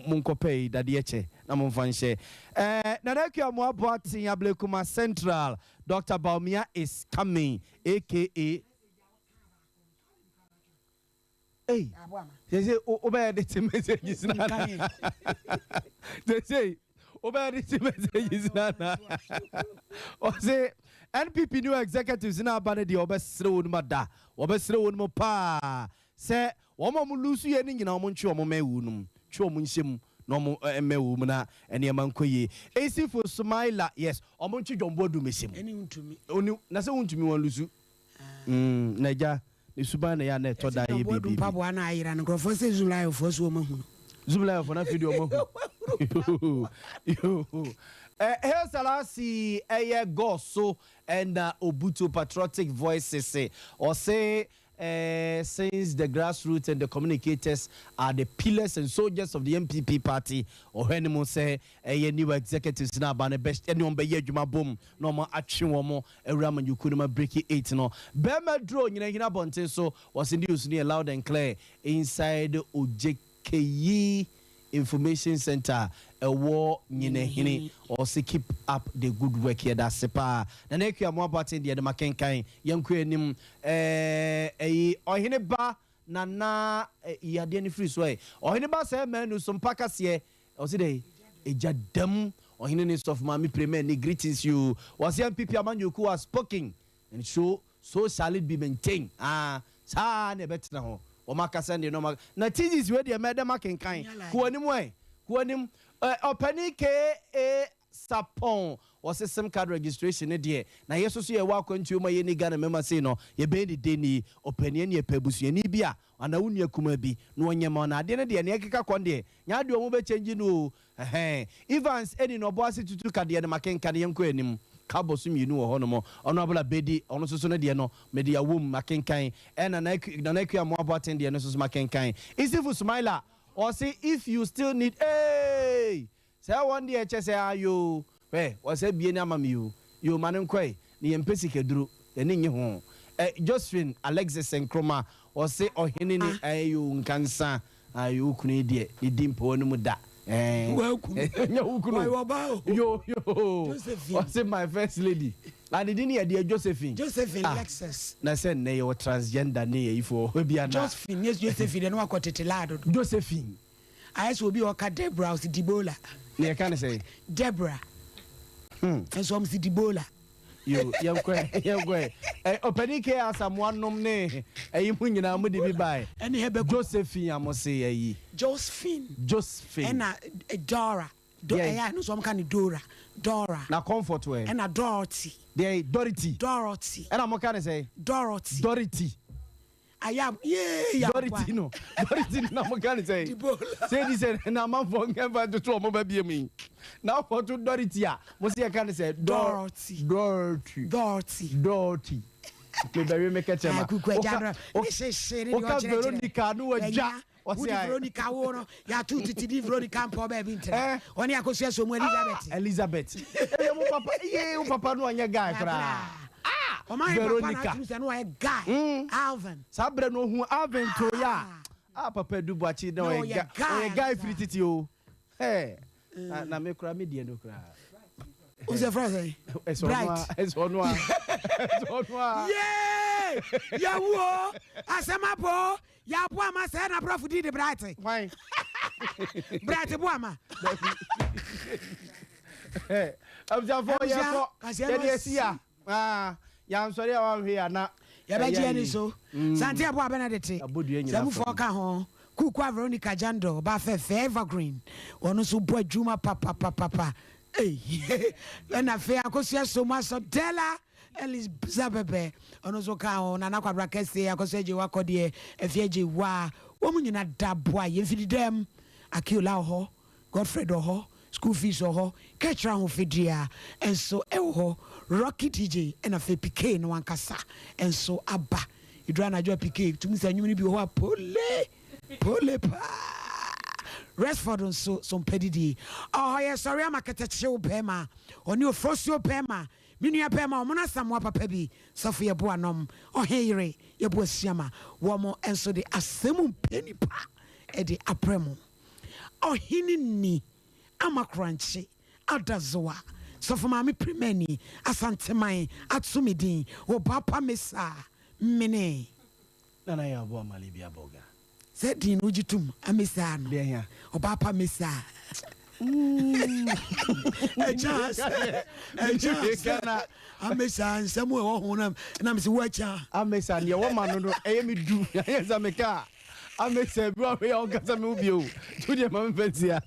monkɔ pɛ yi dadeɛ kyɛ na momfa nhyɛ eh, Nana Akua Amoah Boateng Ablekuma Central Doctor Bawumia is coming aka Ei, sese wobɛyɛ de te messages na na. Sese wobɛyɛ de te messages na na. Ɔse NPP new executives na aba no deɛ wɔbɛsrɛ wɔn mu ada, wɔbɛsrɛ wɔn mu paa sɛ wɔn a wɔn lusu yɛ no nyinaa wɔn ntwe wɔn mmɛn wɔn mu, twe wɔn nhyɛ mu. na ɔmo mmɛ wɔ mu na nneɛma nkɔ yie. Esifo Sumaila yes ɔmo ntwe John Boadu mmɛhyɛ mu. Ɛne wontumi. Oni na sɛ wontumi wɔn lusu. Mm, na agya ne suban na ɛyɛ a na ɛtɔ da Yɛse yɛ John Boadu biribi. mpaboa no ayera no nkurɔfoɔ sɛ Zoom Lion foɔ so wɔn ahunu. Zoom Lion foɔ no afei deɛ wɔn ahu. Yoo. Eh, Hail Selassie ɛyɛ God so ɛna Obutu Patriotic Voices ɔse eh, since the grassroots and the communicators are the pillars and soldiers of the NPP party, ɔhwɛ ne mu sɛ ɛyɛ new executives no aba no bɛ ɛne wɔn bɛyɛ adwuma bom na wɔn atwe wɔn awura amanyɔkuo no mu abreaki eight no. Bɛrima duro nyinahina abɔnten so, wɔse news no yɛ loud and clear inside Ojekeyi Information Centre a ɛwɔ Nyinahini, ɔse keep up the good work, yɛdase paa. Nana Akua Amoah Boateng deɛ no makenkan, yɛnkɔ anim ɛɛ ɛyi Ɔhene Ba Nana yi adeɛ no firi so ɛ Ɔhene Ba sɛɛ Manu so mpa kaseɛ ɔse dɛn Egya dam Ɔhene ne Sɔfo Maame Prema ani greetings you Ɔse NPP amanyɔkuo has spoken And so so shall it be maintained ah saa ara na ɛbɛtena hɔ wɔn akasa deɛ na wɔn aka na thesis wei deɛ mɛdɛ makenkan kɔ anim ɛ kɔ anim ɛ ɔpanin KA Sapon wɔse sim card registration ne deɛ na yɛ soso yɛwɔ akwantuo mu a yɛnni Ghana mmarima sei no yɛbɛyɛ ne dɛn ni ɔpanin ɛne ɛpɛ abusuani bi a anaa wo nua kumaa bi na ɔnyɛ ma wo na adeɛ no deɛ nea ɛkeka kɔ no deɛ nyɛ adeɛ wɔn bɛ change no o Ɛhɛn. Evans ɛni na ɔbɔ ase tutu ka deɛ no makenkan yɛnkɔ anim. Ka bɔ so mienu wɔ hɔ nom. Honourable Abedi ɔno nso so ne deɛ no mede awom makenkan. Ɛna Nana Akua Nana Akua Amoah Boateng deɛ no nso so makenkan. Isifu Sumaila ɔse if you still need eeii sɛ wɔn deɛ kyɛ sɛ ayoo hwɛ ɔsɛ abie no ama me oo yoo ma no nkɔe na yɛmpɛ sikaduro yɛne nnye ho ɛ Josephine Alexis Nkrumah ɔse ɔhene ne ayoo nkansa Ayi wo kunu yi deɛ ne di mpɛ w'anum da ɛɛ. W'akunu. Ɛnyɛ wo kunu. Why ɔbaa o. Yo yo. Josephine. Ɔse my first lady. Ah ne din yɛ deɛ Josephine. Josephine ah, Lexus. Na sɛ nnɛ yɛwɔ transgender ne ayifoɔ hɔ bi ana. Josephine ne Josephine deɛ ne wakɔ tete laa dodo. Josephine. Ayɛ sɛ obi a ɔka Deborah ɔse Debola. Ne yɛka ne sɛn? Deborah. Hmm. Nso ɔmo se Debola. Yo, yɛnkɔ ɛ, yɛnkɔ ɛ. Ɛ, Ɔpanin K. Asamoah nom ne ɛyi mu nyinaa mo de bi bae. Ɛne Hebeku. Josephine a mo se ɛyi. Josephine. Josephine. Ɛna Dora. Do, Deɛ. ɛyɛ a ɛno nso wɔn ka no Dora. Dora. Na Comfort ɛ. Ɛna Dorothy. Deɛ, Dorothy. Dorothy. Ɛna mo ka ne sɛn? Dorothy. Dorothy. Ayɛ a, yee, yɛ aboa. Dorothy no, Dorothy no na mo ka ne sɛn? Debola. Sɛ edi sɛ na amanfoɔ nkɛnfa ntoto wɔn ba biem yi. Na wɔto Dorothy a, mo se yɛka ne sɛ Dorothy. Dorothy. Dorothy. Dorothy. Mebɛwe me kɛkyɛma. Akuku agya no, ne hyehye ne deɛ Woka ɔkyerɛkyerɛ. Veronica no wagya. Ɔse Wode Veronica wo no, yɛato tete din Veronica mpɔ baabi ntena. Ɔne Akosua Somu Elizabeth. Ah, Elizabeth. Ɛyɛ mo papa, yee wo papa no ɔnyɛ guy koraa. Ah, Ɔma yɛ papa na atumi sɛ no ɔyɛ guy. Alvin. Saa berɛ no ohun Alvin to ya. Ah, papa Adu Boakye na ɔyɛ guy. Ɔyɛ guy firi tete o. Hey. Na na me koraa me deɛ no koraa. O sɛ fura sɛn? Bright. Ɛsɛ ɔno a. Ɛsɛ ɔno a. Yee! Yɛwu o! Asɛm abɔ o! Yɛ aboa ma sɛɛ na brɔfo di de bright. Hwan? Bright boa ma. Abusuafoɔ yɛkɔ yɛde asi a yansɔre a wanhwe a na. Yɛbɛgye ani so. Sante aboa Benedict. Sɛmufoɔ ka ho. Kukua Veronica Jandor ɔbaa fɛfɛ evergreen. Ɔno nso bɔ adwuma papapapapa. Ei ɛna afei Akosua Somu Asɔ Della. Elizabeth, ɔno nso ka ho, Nana Kwabra Kɛse, Akosua Agyewa Kɔdeɛ, Afie Agyewa, wɔn nyina da boa yɛn mfidi dɛm. Akiola wɔ hɔ, Godfred wɔ hɔ, school fees wɔ hɔ, kɛkyerɛ ahofadua nso wɔ hɔ, Rocky DJ ɛna afei PK no ankasa nso aba. Ɛduru anadwo a PK tumi sɛ nnwom no bi wɔ hɔ a pole pole paa. Resford nso so mpɛ didie. Ɔhɔ yɛ sɔre ama kɛtɛkyew bɛɛma, ɔne ofrosuo bɛɛma Me nua bɛɛma ɔmo no asamoa papa bi sɔfo yɛ boa nom ɔhen yere yɛ boa suama wɔmo nso de asɛm mpɛ nipa de abrɛ mo ɔhene ni ama korankye adazoa sɔfo maame primani asanteman ato me din wɔ baapa mesa mene. Nana yɛ aboa male bi abɔ ga. Sɛ din no wogye tom Amesaa no. Deɛ hia. Ɔbaa pa Amesaa. Ɛkyɛ sɛ ɛkyɛ sɛ Amesaa nsɛm a ɛwɔ ho na na mesɛ woakyɛ. Amesaa deɛ wɔma no no ɛyɛ me du ɛyɛ sɛ meka a. Amesɛ bi wa hwɛ yɛ ɔnkasa mi wo bio. Tu deɛ ma mi fɛ nsia.